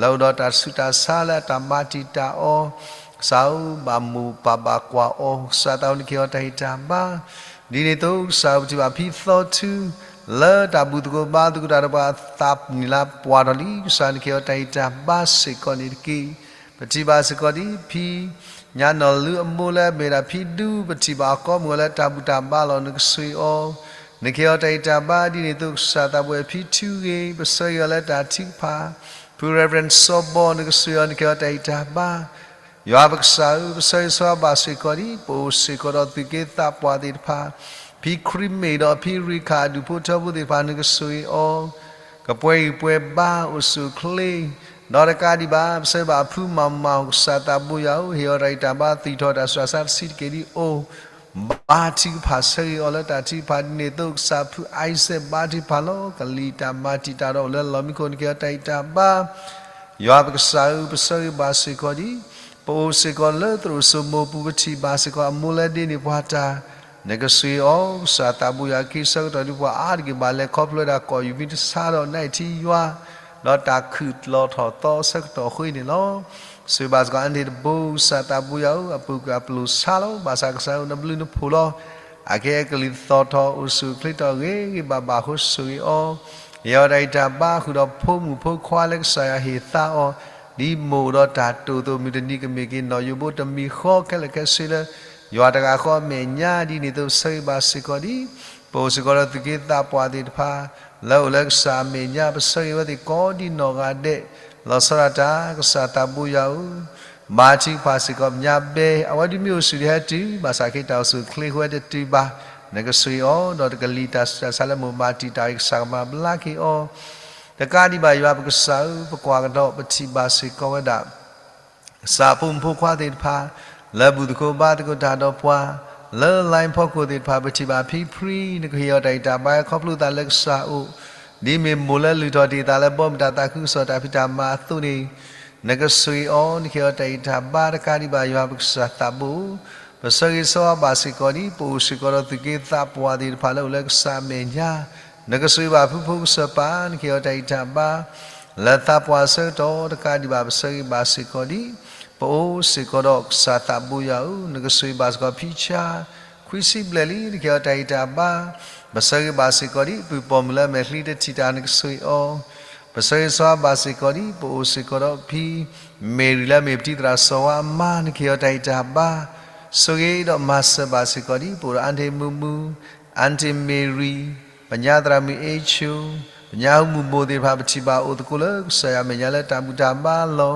လၢအအိၣ်ဒီးတၢ်ဆူးတၢ်ဆါလၢအတၢ်မၤတံာ်တာ်အီၤ, ကစၢ်ဧၢ ဘၣ်မိၢ်ပၢ်ဘၣ်ကွၢ်အီၤ ကစၢ်သးအိၣ်နကဟ့ၣ်အီၤတၢ်ဂံၢ်တၢ်ဘါ ဒ်န့ၣ်အသိး ကစၢ်ဧၢ ပထံၣ်ဘၣ်ဖံသီထူ လၢတၢ်ဘူၣ်သကိးဘါသကိးတၢ်ဒီးပှၤအသးပူၤန့ၣ်လၢပှၤထီၣ်လံ, ကစၢ်နကဟ့ၣ်အီၤတၢ်ဂံၢ်တၢ်ဘါစ့ၢ်ကီးန့ၣ်တက့ၢ်. ပထံၣ်ဘၣ်စ့ၢ်ကီးဒ်ဖံ ညါနီၢ်လူအမိၢ်လၢအမ့ၢ်ဒၣ်ဖံဒူ ပထံၣ်ဘၣ်အီၤကိးမုၢ်ဂီၤလၢတၢ်ဘူၣ်တၢ်ဘါလီၤ နကဆိၣ်ဂ့ၤအီၤ, နကဟ့ၣ်အီၤတၢ်ဂံၢ်တၢ်ဘါ ဒ်န့ၣ်အသိး ကစၢ်သးပှဲၤဖံထူဂ့ၤ ပဆၢဂ့ၤအီၤလၢတၢ်ထုကဖၣ်, ဖု Reverend စီၤဘီ နကဆိၣ်ဂ့ၤအီၤ နကဟ့ၣ်အီၤတၢ်ဂံၢ်တၢ်ဘါ ယွၤပကစၢ်ဧၢ ပဆၢဂ့ၤဆၢဝါဘၣ်စ့ၢ်ကီးဒ် ပအိၣ်စ့ၢ်ကီးဒီးသူၣ်က့သးပှၢ်သ့ၣ်တဖၣ်, ဖံခရံာ်မ့ၢ်ဒီးဖံရံခၣ်အဒူၣ်ဖိထၢဖိသ့ၣ်တဖၣ် နကဆိၣ်ဂ့ၤအီၤ, ကပှဲၤဂံၢ်ပှဲၤဘါအိၣ်ဆူၣ်အိၣ်ချ့, ဒီးတကးဒံးဘၣ် ပဆၢဂ့ၤဘၣ်ဖုမၤမၤ ကစၢ်သးဘိယွၤဧၢ ဟ့ၣ်အီၤတၢ်ဂံၢ်တၢ်ဘါ သံၣ်ထီၣ်တၢ်ဆူးတၢ်ဆါတဆံးတက့ၢ်ဒ်အံၤ ဘါထုကဖၣ်ဆၢဂ့ၤအီၤလၢတၢ်ထုကဖၣ် ဒ်န့ၣ်အသိး ကစၢ်ဖု Isaac ဘါထုကဖၣ်လီၤ. ကလံၤတၢ်မၤတံာ်တာ်ဒီးအိၣ်လၢလီၢ်မံခိၣ် နကဟ့ၣ်အီၤတၢ်ဂံၢ်တၢ်ဘါ ယွၤပကစၢ်ဧၢ ပဆၢဂ့ၤဘၣ်စ့ၢ်ကီးဒ် ပအိၣ်စ့ၢ်ကီးလၢသရိာ်စိမိၢ်ပူၤ ပထံၣ်ဘၣ်စ့ၢ်ကီးအမိၢ်လၢဒ့န့ၢ်ပှၤတၢ်, နကဆိၣ်ဂ့ၤအီၤ ကစၢ်သးဘိယွၤ က့ၤဆၢကတီၢ်ဒ်ပှၤအါတက့ၢ်ဘၣ်လဲၤခီဖျိဝဲဒၣ် ကီၢ်ယူၢ်မံတဆါဒီးနါအ့ၣ်ထံယွၤ ဒီးတၢ်ခုၣ်လီၤထီၣ်သီဆၢကတီၢ်အဃိန့ၣ်လီၤ. ဆိၣ်ဂ့ၤဘၣ်စ့ၢ်ကီးအါန့ၣ်တဘိ ကစၢ်သးဘိယွၤဧၢ အပူၤကွံာ်အပျိၢ်ဆါလီၤ. ဘၣ်ဆၣ်ကစၢ်ဧၢ နဘျုးနဖှိၣ်လီၤ. အကဲကလံၤသီၣ်ထီၣ် အိၣ်ဆူၣ်အိၣ်ချ့ထီၣ်ဂ့ၤဂ့ၤဘၣ်ဘၣ်အဃိ ဆိၣ်ဂ့ၤအီၤ, ဟ့ၣ်အီၤတၢ်ဂံၢ်တၢ်ဘါ ဃုာ်ဒီးဖိမုၣ်ဖိခွါလၢကစၢ်ယွၤဟ့ၣ်သါအီၤ ဒ်မိၢ်ဒီးတၢ်တိာ်သး မုၢ်တနံၤကမ့ၢ်က့ၤ နီၢ်ယိၤဘိတမံၤဃီ ခဲလၢာ်ခဲဆ့လၢ ယွၤတဂၤဃီအမဲာ်ညါ ဒ်န့ၣ်အသိး ပဆၢဂ့ၤဘၣ်စ့ၢ်ကီးဒ် ပအိၣ်စ့ၢ်ကီးဒီးသူၣ်က့သးပှၢ်သ့ၣ်တဖၣ် လၢအိၣ်လၢကစၢ်အမဲာ်ညါ ပဆၢဂ့ၤဝဲသ့ၣ်ကိးဒ်နီၢ်ဂၤဒဲး လီၤဆီဒၣ်တၢ် ကစၢ်သးဘိယွၤဧၢ ဘါထုကဖၣ်စ့ၢ်ကီးပညါဘဲ အဝဲဒၣ်မ့ၢ်အိၣ်ဆူၣ်ဒံးဟဲတုၤ ဘၣ်ဆၣ်က့ၤတၢ်အိၣ်ဆူၣ်အိၣ်ချ့ဃုာ်ဝဲတတုၤဘၣ် နကဆိၣ်ဂ့ၤအီၤ ဒီးတကလံၤတၢ်ဆူးတၢ်ဆါလၢမိၢ်မၤတံာ်တာ်အံၤ ကစၢ်ကမၤဘျါက့ၤအီၤ တကးဒံးဘၣ်ယွၤပကစၢ်ဧၢ ပကွၢ်ကဒီး ပထံၣ်ဘၣ်စ့ၢ်ကီးဝဲဒၣ် ကစၢ်ဖိမုၣ်ဖိခွါသ့ၣ်တဖၣ် လၢဘူၣ်သကိးဘါသကိးတၢ်ဒီးပှၤ လၢ line ဖီခိၣ်သ့ၣ်တဖၣ် ပထံၣ်ဘၣ်ဖံဖု နကဟ့ၣ်အီၤတၢ်ဂံၢ်တၢ်ဘါ ခီဖျိသးလၢကစၢ်အိၣ် ဒ်မ့ၢ်မိၢ်လၢလုၢ်ထီၣ်တ့ၢ်သးလၢဘီမုၢ်တၢ်သးခုကစီၣ်တၢ်ဖံးတၢ်မၤအသိးန့ၣ် နကဆိၣ်ဂ့ၤအီၤ နကဟ့ၣ်အီၤတၢ်ဂံၢ်တၢ်ဘါ တကးဒံးဘၣ်ယွၤပကစၢ်သးဘိ ပဆၢဂ့ၤဆၢဝါဘၣ်စ့ၢ်ကီးဒ် ပအိၣ်စ့ၢ်ကီးဒီးသူၣ်က့သးပှၢ်သ့ၣ်တဖၣ်လၢအိၣ်လၢကစၢ်အမဲာ်ညါ နကဆိၣ်ဂ့ၤဘၣ်ဖုဖိကစၢ်ပၢ် နကဟ့ၣ်အီၤတၢ်ဂံၢ်တၢ်ဘါ လၢသးပှၢ်ဆၢကတီၢ် တကးဒံးဘၣ်ပဆၢဂ့ၤဘၣ်စ့ၢ်ကီးဒ် ပအိၣ်စ့ၢ်ကီးဒီးကစၢ်သးဘိယွၤဧၢ နကဆိၣ်ဂ့ၤဘၣ်စ့ၢ်ကီးဖံဆါ ခွံဆံဘျဲၣ်လံ နကဟ့ၣ်အီၤတၢ်ဂံၢ်တၢ်ဘါ ပဆၢဂ့ၤဘၣ်စ့ၢ်ကီးဒ် ပုၢ်ပိာ်မုၣ်လၢအမဲာ်ချံတထံၣ်တၢ် နကဆိၣ်ဂ့ၤအီၤ ပဆၢဂ့ၤဆၢဝါဘၣ်စ့ၢ်ကီးဒ် ပအိၣ်စ့ၢ်ကီးဒီးဖံ မ့ၢ်ရံလၢအမ့ၢ်ပတံၤသရၣ်စီၤဝါအမါ နကဟ့ၣ်အီၤတၢ်ဂံၢ်တၢ်ဘါ ဆိၣ်ဂ့ၤဒီးမၤစၢၤဘၣ်စ့ၢ်ကီးဒ် ပအိၣ်ဒီးအါန့ၢ်မုာ်မုာ် အါန့ၢ်မ့ၢ်ရံ ပညါသရၣ်မုၣ်အ့ဆိ ပညါဟူမုၢ်ဘိၣ်သ့ၣ်တဖၣ် ပထံၣ်ဘၣ်အိၣ်သကိးလၢကစၢ်ယွၤအမဲာ်ညါလၢတၢ်ဘူၣ်တၢ်ဘါလီၤ.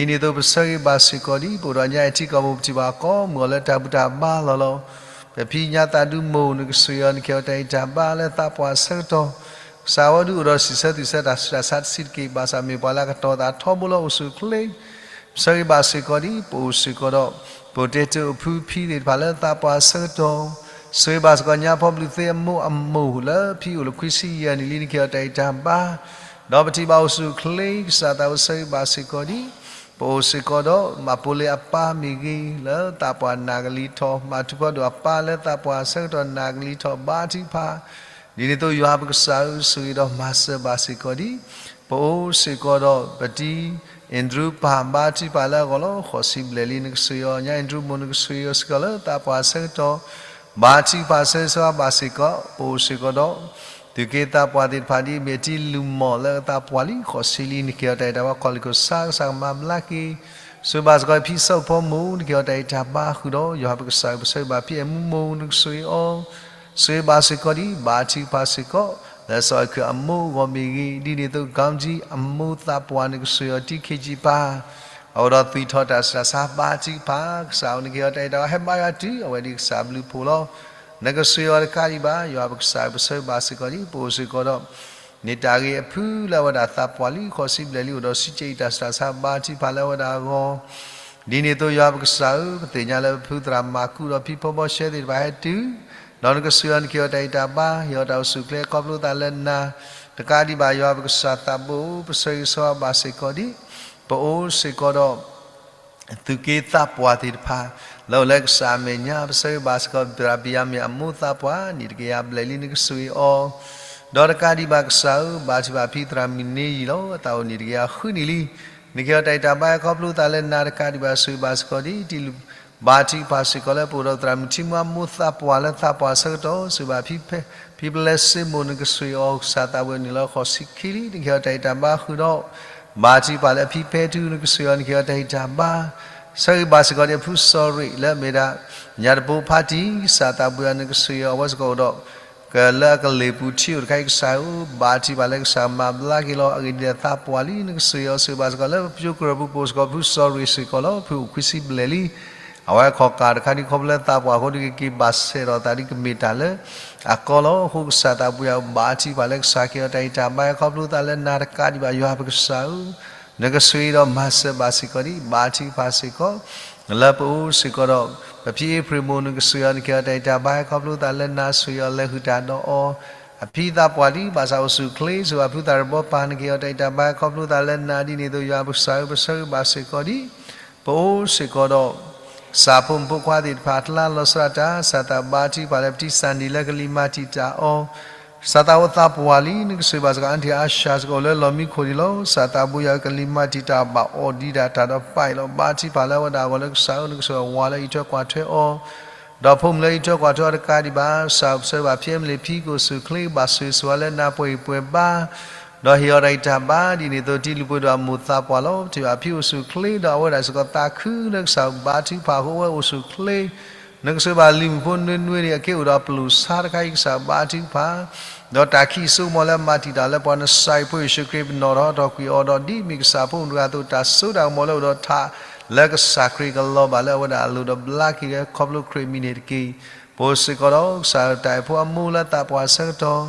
ဒ်န့ၣ်အသိးပဆၢဂ့ၤဘၣ်စ့ၢ်ကီးဒ် ပအိၣ်ဒီးညါအထံကီၢ်မိၢ် ပထံၣ်ဘၣ်ကိးမုၢ်ဂီၤလၢတၢ်ဘူၣ်တၢ်ဘါလီၤလီၤ. ပဖံညါသးဒူမိၢ် နကဆိၣ်ဂ့ၤအီၤ နကဟ့ၣ်အီၤတၢ်ဂံၢ်တၢ်ဘါလၢသးပှၢ်ဆၢကတီၢ် ကစၢ်ဝဲဒုးအိၣ်ဒီးစံးဆၢသူၣ်ဆၢတၢ်ဆူးတၢ်ဆါတဆံးတက့ၢ် ဘၣ်ဆၣ်မ့ၢ်ပှၤလၢအကတီၤသးထီဘိလၢအိၣ်ဆူၣ်အိၣ်ချ့ ပဆၢဂ့ၤဘၣ်စ့ၢ်ကီးဒ် ပအိၣ်စ့ၢ်ကီးဒီး ပတဲတအိၣ်ဖုဖံသ့ၣ်တဖၣ်လၢသးပှၢ်ဆၢကတီၢ် ဆိၣ်ဂ့ၤဘၣ်စ့ၢ်ကီးညါဖီဘျုးသ့အမိၢ်အမိၢ်လၢဖံအိၣ်လၢခွံဆံယဲၢ်နံၣ်လံ နကဟ့ၣ်အီၤတၢ်ဂံၢ်တၢ်ဘါ ဒီးပထံၣ်ဘၣ်အိၣ်ဆူၣ်အိၣ်ချ့ ကစၢ်သးပှၢ်ဆၢဂ့ၤဘၣ်စ့ၢ်ကီးဒ် ပအိၣ်စ့ၢ်ကီးဒီးမၤပိလ့အပၢ်မ့ၢ်ဂ့ၤ လၢသးပှၢ်နာ်ကလံၤထီၣ် မၤထူဖီဒိၣ်အပၢ်လၢသးပှၢ်ဆၢကတီၢ်နာ်ကလံၤထီၣ်ဘါထုကဖၣ် ဒ်န့ၣ်အသိးယွၤပကစၢ်ဧၢ ဆိၣ်ဂ့ၤဒီးမၤစၢၤဘၣ်စ့ၢ်ကီးဒ် ပအိၣ်စ့ၢ်ကီးဒီးပတံၤ အ့ဒြူပၢ် ဘါထုကဖၣ်လၢအဂီၢ်လီၤ. ဃိးဆံဘျဲၣ်လံ နကစၢ်ယွၤ, ညါအ့ဒြူမိၢ် နကစၢ်ယွၤစ့ၢ်ကီးလၢသးပှၢ်ဆၢကတီၢ်, ဘါထုကဖၣ်ဆၢဂ့ၤဆၢဝါဘၣ်စ့ၢ်ကီး, ပအိၣ်စ့ၢ်ကီးဒီး သုးက့သးပှၢ်သ့ၣ်တဖၣ် ဒ်အမ့ၢ်တံၤလုၢ်မီၢ်လၢသးပှၢ်လံ ဃိးဆံလံ နက့ၤအီၤတၢ်အံၤတၢ်ဘါ ခီၣ်လ့ၣ်ခိၣ်ဆၣ် ကစၢ်ကမၤဘျါက့ၤ, ဆိၣ်ဂ့ၤဘၣ်စ့ၢ်ကီး ဖံစီၣ်ဖိမုၣ် နက့ၤအီၤတၢ်အံၤတၢ်ဘါဃုာ်ဒီး ယွၤပကစၢ်ဧၢ ပဆၢဂ့ၤဘၣ်ဖံအဲၣ်မူမိၢ် နကစၢ်ယွၤအီၤ ဆိၣ်ဂ့ၤဘၣ်စ့ၢ်ကီးဒံး ဘါထုကဖၣ်စ့ၢ်ကီး လၢစီၤအဲၣ်ခွံအမိၢ်အဂီၢ်မ့ၢ်ဂ့ၤ, ဒ်န့ၣ်အသိး ကီမတံအမိၢ်သးပှၢ် နကစၢ်ယွၤအီၤ တံၤခ့ယုၢ်ပၢ် အအိၣ်ဒီးသွံၣ်ထီၣ်တၢ်ဆူးတၢ်ဆါ ဘါထုကဖၣ် ကစၢ်ဧၢ နက့ၤအီၤတၢ်အံၤတၢ်ဘါ ဟဲဘါယွၤတုၤ အဝဲဒၣ်ကစၢ်ဘျုးဖှိၣ်လီၤ. နကစၢ်ယွၤတကးဒံးဘၣ် ယွၤပကစၢ်ဧၢ ပဆၢဂ့ၤဘၣ်စ့ၢ်ကီးဒံး ပအိၣ်စ့ၢ်ကီးဒီး န့ၢ်တၢ်ဂ့ၤအဖုလၢအဝဲဒၣ်သးပှၢ်လံ ဃိးဆံဘျဲၣ်လံ အိၣ်ဒီးစံးကဲအံၤတၢ်ဆူးတၢ်ဆါ ဘါထုကဖၣ်လၢအဝဲဒၣ်အဂီၢ် ဒ်န့ၣ်အသိး ယွၤပကစၢ်ဧၢ ပသ့ၣ်ညါလၢပဖုသရၣ်မၤကူဒီးဖံဖိဘီရှဲသ့ၣ်တဖၣ်ဟဲတုၤ ဒီးနကစၢ်ယွၤ နက့ၤအီၤတၢ်အံၤတၢ်ဘါ ဟ့ၣ်အီၤတၢ်အိၣ်ဆူၣ်အိၣ်ချ့ ခီဖျိသးလၢနၤ တကးဒံးဘၣ် ယွၤပကစၢ်သးဘိ ပဆၢဂ့ၤဆၢဝါဘၣ်စ့ၢ်ကီးဒံး ပအိၣ်စ့ၢ်ကီးဒီး သုးက့သးပှၢ်သ့ၣ်တဖၣ် လၢအိၣ်လၢကစၢ်အမဲာ်ညါ ပဆၢဂ့ၤဘၣ်စ့ၢ်ကီး သရၣ်ဘံၣ်ယၤမ့ၣ်အမိၢ်သးပှၢ် နံၣ်တကယၤဘျဲၣ်လံ နကစၢ်ယွၤအီၤ ဒီးတကးဒံးဘၣ်ကစၢ်ဧၢ ဘါထုကဖၣ်ဖံသရၣ်မုၣ်န့ၢ်ယံာ်လီၤ အသးအိၣ်နံၣ်တကယၤဃုနံၣ်လံ နက့ၤအီၤတၢ်အံၤတၢ်ဘါ ဟဲခီဖျိသးလၢနၤ တကးဒံးဘၣ် ဆိၣ်ဂ့ၤဘၣ်စ့ၢ်ကီးဒံး တံၤလုၢ် ဘါထုကဖၣ်စ့ၢ်ကီးလၢ ပအိၣ်ဒီးသရၣ်မုၣ်ထံမွၢ်အမိၢ်သးပှၢ်လၢသးပှၢ်ဆၢကတီၢ် ဆိၣ်ဂ့ၤဘၣ်ဖံ ဖံပလဲစ့မိၢ် နကစၢ်ယွၤအီၤ ကစၢ်သးဘိန့ၣ်လီၤ ဃိးဆံခံလံ နက့ၤအီၤတၢ်အံၤတၢ်ဘါဃုာ်ဒီး ဘါထုကဖၣ်လၢအဖံဖဲထူ နကစၢ်ယွၤ နက့ၤအီၤတၢ်အံၤတၢ်ဘါ ဆၢဂ့ၤဘၣ်စ့ၢ်ကီးဒံး အဖုစီၤရ့ၣ်လၢအမ့ၢ်ဒၣ် ညၣ်တဘိဖါတံၢ် ကစၢ်သးဘိယွၤ နကစၢ်ယွၤအဝဲစ့ၢ်ကီးအိၣ်ဒီး ကလၢအကလ့ၢ်ပူၤထံၣ်အိၣ်တခါအံၤ ကစၢ်ဧၢ ဘါထုကဖၣ်လၢကစၢ်မၤဘျါက့ၤလီၤ အဂ့ၢ်ဒ်လဲၣ်သးပှၢ်လံ နကစၢ်ယွၤ ဆိၣ်ဂ့ၤဘၣ်စ့ၢ်ကီးလၢပပျိကရၢၢ်ပူၤ ပအိၣ်စ့ၢ်ကီးဖုစီၤရ့ၣ်စ့ၢ်ကီးလီၤ ဖုအိၣ်ခွံဆံဘျဲၣ်လံ အဝဲခီၣ်ကၢ်တခါဒံးခီဖျိလၢသးပှၢ်အဃိ နကက့ၤဘၣ်ဆဲးထီၣ်သးဒ်ကမ့ၢ်တၢ်လၢအကီလီၤ အဃိကစၢ်သးဘိယွၤ ဘါထုကဖၣ်လၢကစၢ်က့ၤအီၤတၢ်အံၤတၢ်ဘါ ဟဲခီဖျိသးလၢနၤ တကးဒံးဘၣ် ယွၤပကစၢ်ဧၢ နကစၢ်ယွၤဒီးမၤစၢၤဘၣ်စ့ၢ်ကီးဒံး ဘါထုကဖၣ်စ့ၢ်ကီး လၢပအိၣ်စ့ၢ်ကီးဒီး ပဖံအ့ဖြ့ၣ်မိၢ် နကစၢ်ယွၤ နက့ၤအီၤတၢ်အံၤတၢ်ဘါ ဟဲခီဖျိသးလၢနၤ ဆိၣ်ဂ့ၤအီၤ လဲၤဃုာ်တၢ်ဒီးအီၤ အဖံသးပှၢ်ဒံး ဘၣ်ဆၣ်အိၣ်ဆူၣ်အိၣ်ချ့ ဆိၣ်ဂ့ၤဘၣ်ဖုသရၣ်ဘီပၢ် နက့ၤအီၤတၢ်အံၤတၢ်ဘါ ဟဲခီဖျိသးလၢနၤ ဒ်န့ၣ်အသိး ယွၤပကစၢ်ဧၢ ပဆၢဂ့ၤဘၣ်စ့ၢ်ကီးဒံး ပအိၣ်စ့ၢ်ကီးဒီး ကစၢ်ဖိမုၣ်ဖိခွါသ့ၣ်တဖၣ် အကျါလီၤစှၤတၢ် ကစၢ်သးဘါထုကဖၣ်လၢပတံၤစၣ်နံၤလၢကလံၤမၤတံာ်တာ်အီၤ ကစၢ်သးအိၣ်သးပှၢ်လံ နကစၢ်ယွၤဘၣ်စ့ၢ်ကီး အါထံၣ်အါဆှၢစ့ၢ်ကီး အိၣ်လၢလီၢ်မံခိၣ်ဒံးလီၤ ကစၢ်သးဘိယွၤဧၢ ကလံၤမၤတံာ်တာ်ဘၣ်အီၤဒံးဒၣ်တၢ်ဒီးပာ်အံၤလီၤ ဘါထုကဖၣ်လၢအဝဲဒၣ်အဂီၢ်လၢကစၢ်ဧၢ နကစၢ်ယွၤဝၤလၢအံးထွဲကွၢ်ထွဲအီၤ ဒီးဖိမုၣ်လၢအံးထွဲကွၢ်ထွဲအီၤတကးဒံးဘၣ် ကစၢ်ပဆၢဘၣ်ဖံအဲမလ့ၣ်ဖံ ကအိၣ်ဆူၣ်အိၣ်ချ့ ကဘၣ်ဆိၣ်ဂ့ၤဆိၣ်ဝါလၢနၤ ပှဲၤဂံၢ်ပှဲၤဘါ ဒီးဟ့ၣ်အီၤတၢ်ဂံၢ်တၢ်ဘါ ဒ်န့ၣ်အသိး တံၤလုၢ်ပှ့ၤဒိၣ်အမိၢ်သးပှၢ်လီၤ ပထံၣ်ဘၣ်ဖံအိၣ်ဆူၣ်အိၣ်ချ့ ဒီးအဝဲဒၣ်စ့ၢ်ကီးသးခုလၢကစၢ်ဘါထုကဖၣ်အဃိ အဝဲအိၣ်ဆူၣ်အိၣ်ချ့ နကစၢ်ဘၣ်လံၤမုၣ်ဖိနွ့နွ့န့ၣ် အက့ၢ်အိၣ်ဒီးပျိာ်ဆါတခါအံၤ ကစၢ်ဘါထုကဖၣ် ဒီးတၢ်ခံးစိကမီၤလၢမၤတံာ်တာ်လၢပှၤ နစၢ်အံၤဖိယ့ၣ်ၡူးခရံာ် ပနီၣ်ထီၣ်ထီၣ်ကွံာ်အီၤဒီး ဒ်အမ့ၢ်ကစၢ်ဖိမုၣ်တဂၤအသိး တၢ်စိတၢ်ကမီၤလၢအိၣ်ဒီးထး လၢကစၢ်ခရံာ်ကလီၤဘၣ်လၢအဝဲဒၣ်အလိၤဒီးဘျါက့ၤဝဲ ခီဖျိခရံာ်အမံၤန့ၣ်တက့ၢ်. ပအိၣ်စ့ၢ်ကီးဒီး ကစၢ်တၢ်အဲၣ်ဖိအမိၢ်လၢသးပှၢ်ဆၢကတီၢ်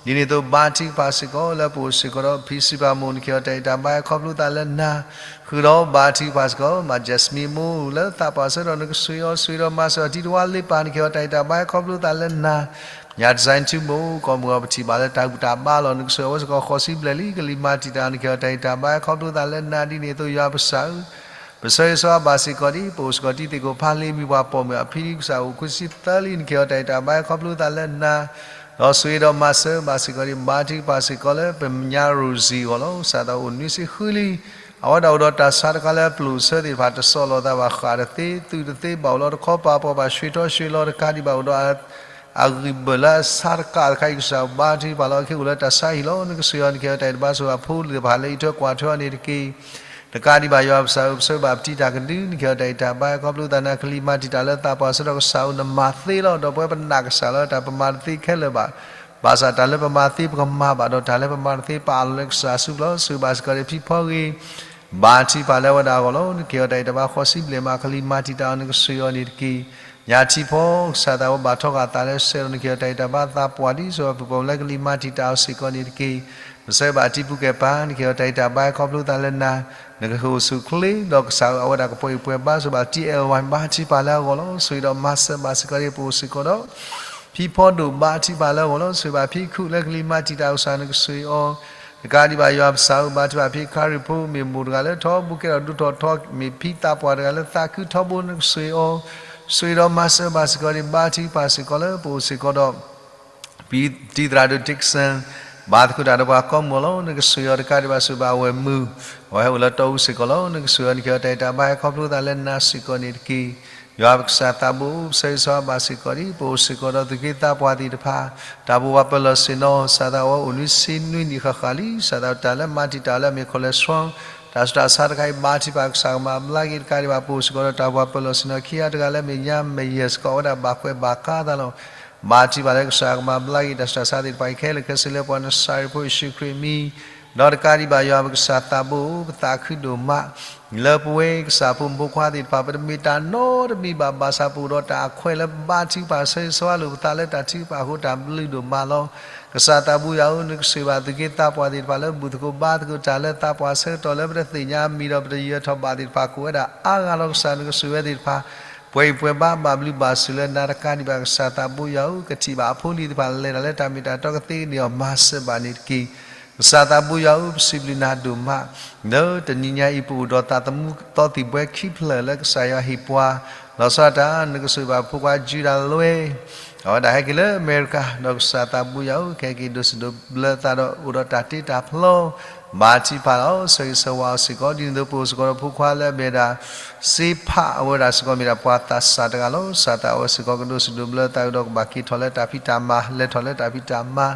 ဒ်န့ၣ်အသိးဘါထုကဖၣ်စ့ၢ်ကီး လၢပအိၣ်စ့ၢ်ကီးဒီး ဖံစံးပၤမိၢ် နက့ၤအီၤတၢ်အံၤတၢ်ဘါ ဟဲခီဖျိသးလၢနၤ ဃုာ်ဒီးဘါထုကဖၣ်စ့ၢ်ကီး မၤ Jasmine မိၢ်လၢသးပှၢ်ဆၢကတီၢ် နကစၢ်ယွၤ ဆိၣ်ဂ့ၤဒီးမၤစၢၤအီၤ တံၤတဝါလ့ပၢ် နက့ၤအီၤတၢ်အံၤတၢ်ဘါ ဟဲခီဖျိသးလၢနၤ ညၣ် Design ထူမိၢ် ကီၢ်မိၢ်အီၤ ပထံၣ်ဘၣ်လၢတၢ်ဘူၣ်တၢ်ဘါလီၤ နကစၢ်ယွၤ အဝဲစ့ၢ်ကီးဃိးဆံဘျဲၣ်လံ ကလံၤမၤတံာ်တာ် နက့ၤအီၤတၢ်အံၤတၢ်ဘါ ဟဲခီဖျိသးလၢနၤ ဒ်န့ၣ်အသိးယွၤပကစၢ်ဧၢ ပဆၢဂ့ၤဆၢဝါဘၣ်စ့ၢ်ကီးဒံး ပအိၣ်စ့ၢ်ကီးတံၤသကိးဖးလံ မံၤပှၢ်ပိာ်မုၣ်အဖံ ကစၢ်အိၣ်ခွံဆံသၢလံ နက့ၤအီၤတၢ်အံၤတၢ်ဘါ ဟဲခီဖျိသးလၢနၤ ဒီးဆိၣ်ဂ့ၤဒီးမၤစၢၤဘၣ်စ့ၢ်ကီးဒံး ဘါထုကဖၣ်စ့ၢ်ကီးလၢ ပညါ Rosie အဂီၢ်လီၤ. ကစၢ်သးအိၣ်နွံဆံဃုလံ အဝဲဒၣ်အိၣ်ဒီးတၢ်ဆါတခါလၢပျိာ်ဆၢသ့ၣ်တဖၣ် တစိၢ်လိာ်သးဘၣ် ဃၣ်တသ့ သုးတသ့ ဘၣ်အိၣ်လီၤတခီပၤ ပှၤဘၣ်ဆှ့ထီၣ်ဆှ့လီၤတခါဒံးဘၣ် အိၣ်ဒီး အဂံၢ်ဘၢၣ်လၢအဆါတကးတခါအံၤ ကစၢ်ဘါထုကဖၣ်လီၤ အက့ၢ်အိၣ်လၢတၢ်ဆါဟံၣ်လီၤ နကစၢ်ယွၤ နက့ၤအီၤတၢ်အံၤတၢ်ဘါ ဆိၣ်ဂ့ၤဖိလံၤတဖၣ်လၢအံးထွဲကွၢ်ထွဲအီၤန့ၣ်တက့ၢ်. တကးဒံးဘၣ်ယွၤပကစၢ်ဧၢ ပဆၢဘၣ်ပတံၤတၢ်ကဒု နက့ၤအီၤတၢ်အံၤတၢ်ဘါ ဟဲခီဖျိသးနၤ ကလံၤမၤတံာ်တာ်လၢသးပှၢ်ဆၢကတီၢ် ကစၢ်ဧၢ နမၤသ့လီၤ ဒီးပဝဲပနာ်ကစၢ်လၢတၢ်ပမၤတသ့ခဲလၢာ်ဘၣ် ဘၣ်ဆၣ်တၢ်လၢပမၤသ့ပကမၤဘၣ်ဒီး တၢ်လၢပမၤတသ့ပအးလီၤလၢကစၢ်အစုပူၤလီၤ. ဆိၣ်ဂ့ၤဘၣ်စ့ၢ်ကီးဒံးဖံဖီဂ့ၤ ဘါထုကဖၣ်လၢအဝဲဒၣ်အဂီၢ်လီၤ. နက့ၤအီၤတၢ်အံၤတၢ်ဘါ ဃိးဆံဘျဲၣ်မး ကလံၤမၤတံာ်တာ်အီၤ နကစၢ်ယွၤန့ၣ်တက့ၢ်. ညါထံဖီ ကစၢ်သးဝဲဘၣ်ထီၣ်ဃာ်သးလၢစဲးဒီး နက့ၤအီၤတၢ်အံၤတၢ်ဘါသးပှၢ်ဒ် ဆိၣ်ဂ့ၤပူၤပိာ်မုၣ်လၢကလံၤမၤတံာ်တာ်အီၤစ့ၢ်ကီးန့ၣ်တက့ၢ်. ပဆၢဘၣ်တံၤပူၤကဲၣ်ပၤ နက့ၤအီၤတၢ်အံၤတၢ်ဘါ ဟဲခီဖျိသးလၢနၤ နကဟ့ၣ်အိၣ်ဆူၣ်အိၣ်ချ့ ဒီးကစၢ်ဧၢ အဝဲဒၣ်ကပှဲၤဂံၢ်ပှဲၤဘါ ဆိၣ်ဂ့ၤဘၣ်တံၤအဲၣ်ဝါ ဘါထုကဖၣ်လၢအဂီၢ်လီၤ. ဆိၣ်ဂ့ၤဒီးမၤစၢၤဘၣ်စ့ၢ်ကီးဒံး ပအိၣ်စ့ၢ်ကီးဒီး ဖံဖီဒိၣ် ဘါထုကဖၣ်လၢအဂီၢ်လီၤ. ဆိၣ်ဂ့ၤဘၣ်ဖံခူၣ်လၢကလံၤမၤတံာ်တာ် ကစၢ်နကစၢ်အီၤ တကးဒံးဘၣ်ယွၤပကစၢ်ဧၢ ဘါထုကဖၣ်ဖံခါရံၣ်ဖိ မ့ၢ်မိၢ်တဂၤလၢထီဘိကဲထီၣ်ဒိၣ်ထီၣ်ထီ မ့ၢ်ဖံသးပှၢ်တဂၤလၢသးခုထီဘိ နကစၢ်အီၤ ဆိၣ်ဂ့ၤဒီးမၤစၢၤဘၣ်စ့ၢ်ကီးဒံး ဘါထုကဖၣ်စ့ၢ်ကီးလၢပအိၣ်စ့ၢ်ကီးဒီး ပတံၤသရၣ်ဒိၣ် Dixon ဘါသကိးတၢ်ဒီးပှၤကိးမုၢ်အလီၢ်, နကဆိၣ်ဂ့ၤအီၤတကးဒံးဘၣ် ဆိၣ်ဘၣ်အဝဲၢ်မုၢ်, အဝဲဟဲအိၣ်လၢတီအူစ့ၢ်ကီးလီၤ. နကဆိၣ်ဂ့ၤအီၤ နကဟ့ၣ်အီၤတၢ်အဲၣ်တၢ်ဘါ ဟဲခီဖျိသးလၢနၤစ့ၢ်ကီးန့ၣ်တက့ၢ်. ယွၤပကစၢ်သးဘိ ပဆၢဂ့ၤဆၢဝါဘၣ်စ့ၢ်ကီးဒံး ပအိၣ်စ့ၢ်ကီးဒီးသူၣ်က့သးပှၢ်သ့ၣ်တဖၣ်, တၢ်ဘိးဘၣ်ပၢၢ်လီၢ်ဆ့ၣ်နီၤ စးသးဝဲအိၣ်နွံဆံနွံနံၣ်ဃၣ်ဃၣ်လံ, စးသးတၢ်လၢမၤတံာ်တာ်လၢအမ့ၢ် cholesterol တၢ်ဆူးတၢ်ဆါတခါအံၤ ဘါထုကဖၣ်ကစၢ်ကမၤဘျါက့ၤတကးဒံးဘၣ် ပအိၣ်စ့ၢ်ကီးဒီးတၢ်ဘိးဘၣ်ပၢၢ်လီၢ်ဆ့ၣ်နီၤခံဂၤတဂၤလၢအမ့ၢ်ညါ မယဲၢ်စ့ၢ်ကီး အဝဲဒၣ်ဘၣ်ကွဲးဘၣ်ကါသးလီၤ. ဘါထုကဖၣ်လၢကစၢ်ကမၤဘျါက့ၤတၢ်ဆူးတၢ်ဆါသ့ၣ်တဖၣ်အံၤ ခဲလၢာ်ခဲဆ့လၢပှၤနစၤရ့းဖိယ့ၣ်ၡူးခရံာ်အမံၤ, ဒီးတကးဒံးဘၣ် ယွၤပကစၢ်သးဘိ ပသးခုဒိၣ်မး လၢပဝဲကစၢ်ဖိမုၣ်ဖိခွါသ့ၣ်တဖၣ် ပတမ့ၢ်တၢ်နီတမံၤဘၣ် ဘၣ်ဆၣ်ပအိၣ်ဒီးတၢ်အခွဲးလၢဘါထုကဖၣ် ဆၢဂ့ၤဆၢဝါလိာ်ပသးလၢတၢ်ထုကဖၣ်အဃိ တၢ်ဘျုးဒိၣ်မးလီၤ. ကစၢ်သးဘိယွၤဧၢ, နကဆိၣ်ဂ့ၤဘၣ်သူၣ်က့သးပှၢ်သ့ၣ်တဖၣ်လၢဘူၣ်သကိးဘါသကိးတၢ်လၢသးပှၢ်ဆၢကတီၢ်လၢပတသ့ၣ်ညါအမံၤဒီး ပတယၢၤထီၣ်ဘၣ်သ့ၣ်တဖၣ် ကအိၣ်ဝဲဒၣ်အါဂၤလီၤ. ကစၢ်နကဆိၣ်ဂ့ၤဝဲသ့ၣ်တဖၣ် ပှဲၤအံၤပှဲၤဘါ ဘၣ်ဘျုးဘၣ်ဆိၣ်လၢနၤတကးဒံးဘၣ် ကစၢ်သးဘိယွၤဧၢ, ကထံၣ်ဘၣ်အဖိအလံၤသ့ၣ်တဖၣ် လဲၤတၢ်လၢတၢ်မ့ၢ်တၢ်တီကသ့ကန့ၢ်အီၤ မၤစၢၤဘၣ်န့ၣ်တက့ၢ်. ကစၢ်သးဘိယွၤဧၢ, ပစံးဘျုးနၤဒိၣ်မး လၢတနံၤညါအံၤ ပအိၣ်ဒီးသးသမူသီသံၣ်ဘှဲခံဖျၢၣ်လၢကစၢ်ယွၤဟ့ၣ်ပှၤ, လီၤဆီဒၣ်တၢ် နကဆိၣ်ဂ့ၤဘၣ်ဖိခွါ Judah Loy အဝဲဒၣ်ဟဲက့ၤလၢအမဲရကၤ ဒီးကစၢ်သးဘိယွၤဧၢ, ကဟဲက့ၤဒိးစံးဒိးဘျၢသးဒီးအိၣ်ဒီးတၢ်တ့တၢ်ဖျီ ဘါထုကဖၣ်လီၤ ဆၢဂ့ၤဆၢဝါအီၤစ့ၢ်ကီး ဒ်န့ၣ်အသိးပအိၣ်စ့ၢ်ကီးဒီးဖိခွါလၢအမ့ၢ်ဒၣ် စ့ဖး အဝဲဒၣ်စ့ၢ်ကီးမ့ၢ်ဒၣ်ပှၤသးစၢ်တဂၤလီၤ. ကစၢ်သးအဝဲစ့ၢ်ကီးကဒိးစံးဒိးဘျၢသးကဒီးကဘၣ်က့ၤထီၣ်လၢတၢ်ဖံးတၢ်မၤ လဲၤထီၣ်လၢတၢ်ဖံးတၢ်မၤ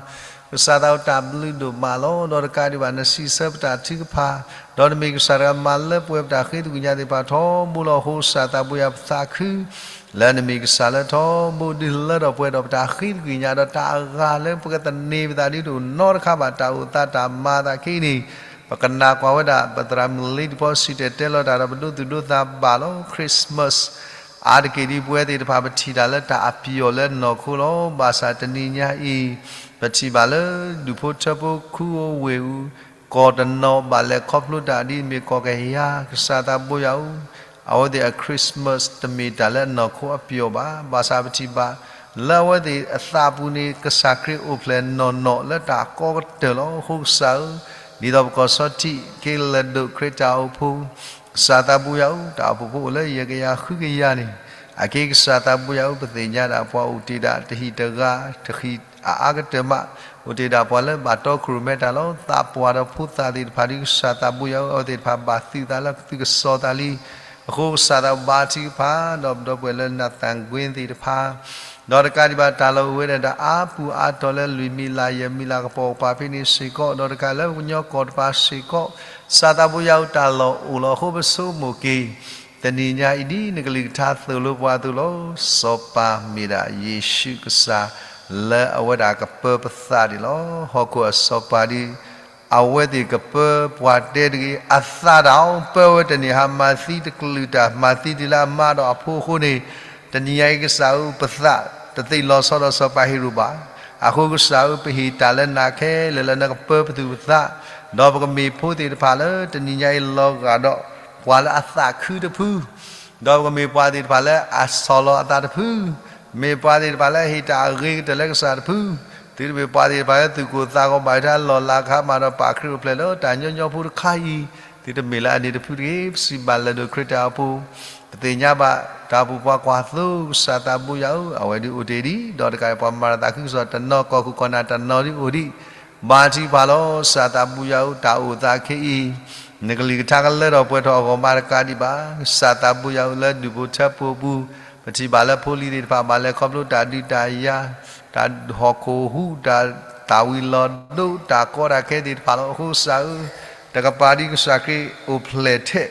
ကစၢ်သးအိၣ်တၢ်ဘျုးဒိၣ်မးလီၤ. ဒီးတကးဒံးဘၣ် နစံးဆၢပတၢ်ထုကဖၣ်, ဒီးနမ့ၢ်ကစၢ်တဂၤမၤလၢပှဲၤပတၢ်ဃ့သကွံာ်ညါသ့ၣ်တဖၣ်ထီဘိလီၤ. အဃိကစၢ်သးဘိယွၤပသးခု လၢနမ့ၢ်ကစၢ်လၢထီဘိဒုးလၢထီၣ်ပှဲၤဒီးပတၢ်ဃ့သကွံာ်ညါဒီးတၢ်အဂၤလၢပကသန့ၤပသးဒ်တအိၣ်နီတခါဘၣ် တၢ်အိၣ်သးတၢ်မၤသးခဲအံၤန့ၣ် ပကနၣ်ကွၢ်ဝဲဒၣ်ပသရၣ်မုၣ်လ့တဖီစံၣ်တဲၤတဲလီၤတၢ်ဒီးပဒိသူၣ်ဒိသးဘၣ်လီၤ. Christmas အါတက့ၢ်ဒ်ပဝဲသ့ၣ်တဖၣ် ပထံၣ်တၢ်လၢတၢ်အပျီၣ်လၢနီၢ်ခိလီၤ. ဘၣ်ဆၣ်တနံၤညါအံၤ ပထံၣ်ဘၣ်လၢဒူၣ်ဖိထၢဖိခူအိၣ်ဝ့ၢ်အူ ကီၢ်တနီၤဘၣ်လဲၤခီဖျိတၢ်ဒ်အမ့ၢ်ကီၢ်ကယၤ ကစၢ်သးဘိယွၤဧၢ, အဝဲသ့ၣ်အ Christmas တမ့ၢ်တၢ်လၢအနီၢ်ခိအပျီၣ်ဘၣ်. ဘၣ်ဆၣ်ပထံၣ်ဘၣ် လၢအဝဲသ့ၣ်အသးပူၤန့ၣ် ကစၢ်ခရံာ်အိၣ်ဖျဲၣ်နီၢ်နီၢ်လၢတၢ်ကီကတၢၢ်လီၤ. အဃိကစၢ်ဧၢ, ဒ်သိးပကီၢ်စီထံးက့ၤလဲၤဒိးခရံာ်တၢ်အိၣ်ဖှိၣ် ကစၢ်သးဘိယွၤဧၢ, တၢ်အိၣ်ဖှိၣ်ဖိအိၣ်လၢယဲၢ်ကယၤဃုကယၤန့ၣ် အက့ကစၢ်သးဘိယွၤဧၢ, ပသ့ၣ်ညါဒၣ်ပှၤအိၣ်တ့ၢ်ဒၣ်တဟံၣ်တဂၤ တဟံၣ်အအါကတၢၢ်မး, အိၣ်တ့ၢ်ဒၣ်ပှၤလၢဘၣ်တီခိၣ်ရိၣ်မဲတၢ်လီၤ. သးပှၢ်ဒီးဖိသၣ်သ့ၣ်တဖၣ်ဒ်ကစၢ်သးဘိယွၤဧၢ, အဝဲသ့ၣ်တဖၣ်ဘၣ်သုးသးလၢသုးကစီၣ်သးလံ. အဃိကစၢ်သးဘိဘါထုကဖၣ် ဒီးပဒီပုၢ်ဝဲၢ်လၢနသၣ်ကွ့သ့ၣ်တဖၣ် ဒီးတကးဒံးဘၣ်တၢ်လီၢ်အိၣ်ဝဲဒၣ်ဒီးအါပူၤအါတီၤလၢလွံၢ်မံၤလၢ်ယဲၢ်မံၤလၢ်ကပီၤကပၤဖဲန့ၣ်စ့ၢ်ကီး, ဒီးတကးလၢပကညီကီၢ်တပၤစ့ၢ်ကီး, ကစၢ်သးဘိယွၤဧၢတၢ်လီၢ်အိၣ်လီၤ. အဃိပဆိကမိၣ်က့ၤ တနံၤညါအံၤဒ်နကလုၢ်ကထါသိၣ်လိပှၤအသိးလီၤ. စီၤပၤမ့ၢ်ဒၣ်ယ့ၣ်ၡူးကစၢ် လၢအဝဲဒၣ်ကပၢပသးဒံးလီၤ. ဟီၣ်ခိၣ်အစီၤပၤဒ် အဝဲသ့ၣ်ကပၢပှၤတဲတဂ့ၤ, အသးတၢ်အီၤ ပၢဝဲတန့ၢ်ဟါ မၤသံတကလုာ်တၢ် မၤသံတုၤလၢအမါဒီးအဖိအဃိန့ၣ်, တနံၤညါအံၤကစၢ်ဧၢ ပသးတသ့လီၤဆီဒီးစီၤပၤဟ့ရိၣ်ဘၣ်. အဃိကစၢ်ဧၢ ပဟ့ၣ်တၢ်လၢနၤခဲလၢာ်လၢနကပၢပသူၣ်ပသး, ဒီးပကမ့ၢ်ဖိသ့ၣ်တဖၣ်လၢတနံၤညါအံၤလီၤဂာ်ဒီး ပှၤလၢအသးခုတဖု ဒီးပကမ့ၢ်ပှၤသ့ၣ်တဖၣ်လၢအဆီၣ်လီၤအသးတဖု, မ့ၢ်ပှၤသ့ၣ်တဖၣ်လၢအဟ့ၣ်တၢ်အဂ့ၤကတၢၢ်လၢကစၢ်တဖု, သုတမ့ၢ်ပှၤသ့ၣ်တဖၣ်လၢသုးကိၢ်သးဂီၤဘၣ်တၢ်လီၢ်လၤခါမးဒီးပာ်ခရံာ်အိၣ်ဖျဲၣ်လၢတၢ်ညီညီဖိတခါအံၤ, သုတမ့ၢ်လၢအန့ၣ်တဖုတဂ့ၤ. ပစံးဘၣ်လဲၤဒိးခရံာ်တၢ်အိၣ်ဖှိၣ်, ပသ့ၣ်ညါဘၣ်တၢ်အိၣ်ဖှိၣ်ပှၤကွၢ်သိ ကစၢ်သးဘိယွၤဧၢ, အဝဲဒုးအိၣ်တ့ၢ်ဒံး, ဒီးတကးပှၤမၤတၢ်သးခုကစီၣ်တနီၤ ကီၢ်ခိၣ်ကီၢ်နၢ်တနီၤဒုးအိၣ်ဒံး, ဘါထုကဖၣ်လီၤ. ကစၢ်သးဘိယွၤဧၢ တၢ်အိၣ်သးခဲအံၤ နကလုၢ်ကထါကလၢထီၣ်ပှဲၤထီၣ်အဂီၢ်မးတကးဒံးဘၣ်, ကစၢ်သးဘိယွၤဧၢ လၢဒူၣ်ဖိထၢဖိအပူၤ, ပထံၣ်ဘၣ်လၢဖိလံၤသ့ၣ်တဖၣ်ဘၣ်လဲၤခီဖျိတၢ်ဒုးတၢ်ယၤ, တၢ်ဟီၣ်ခိၣ်ဟူး, တၢ်သၣ်ဝံၤလီၤဒိ တၢ်ကီတၢ်ခဲသ့ၣ်တဖၣ်လီၤ. အဃိကစၢ်ဧၢ, တကပၤဒ်ကစၢ်ခရံာ်အိၣ်ဖျဲၣ်ထဲ,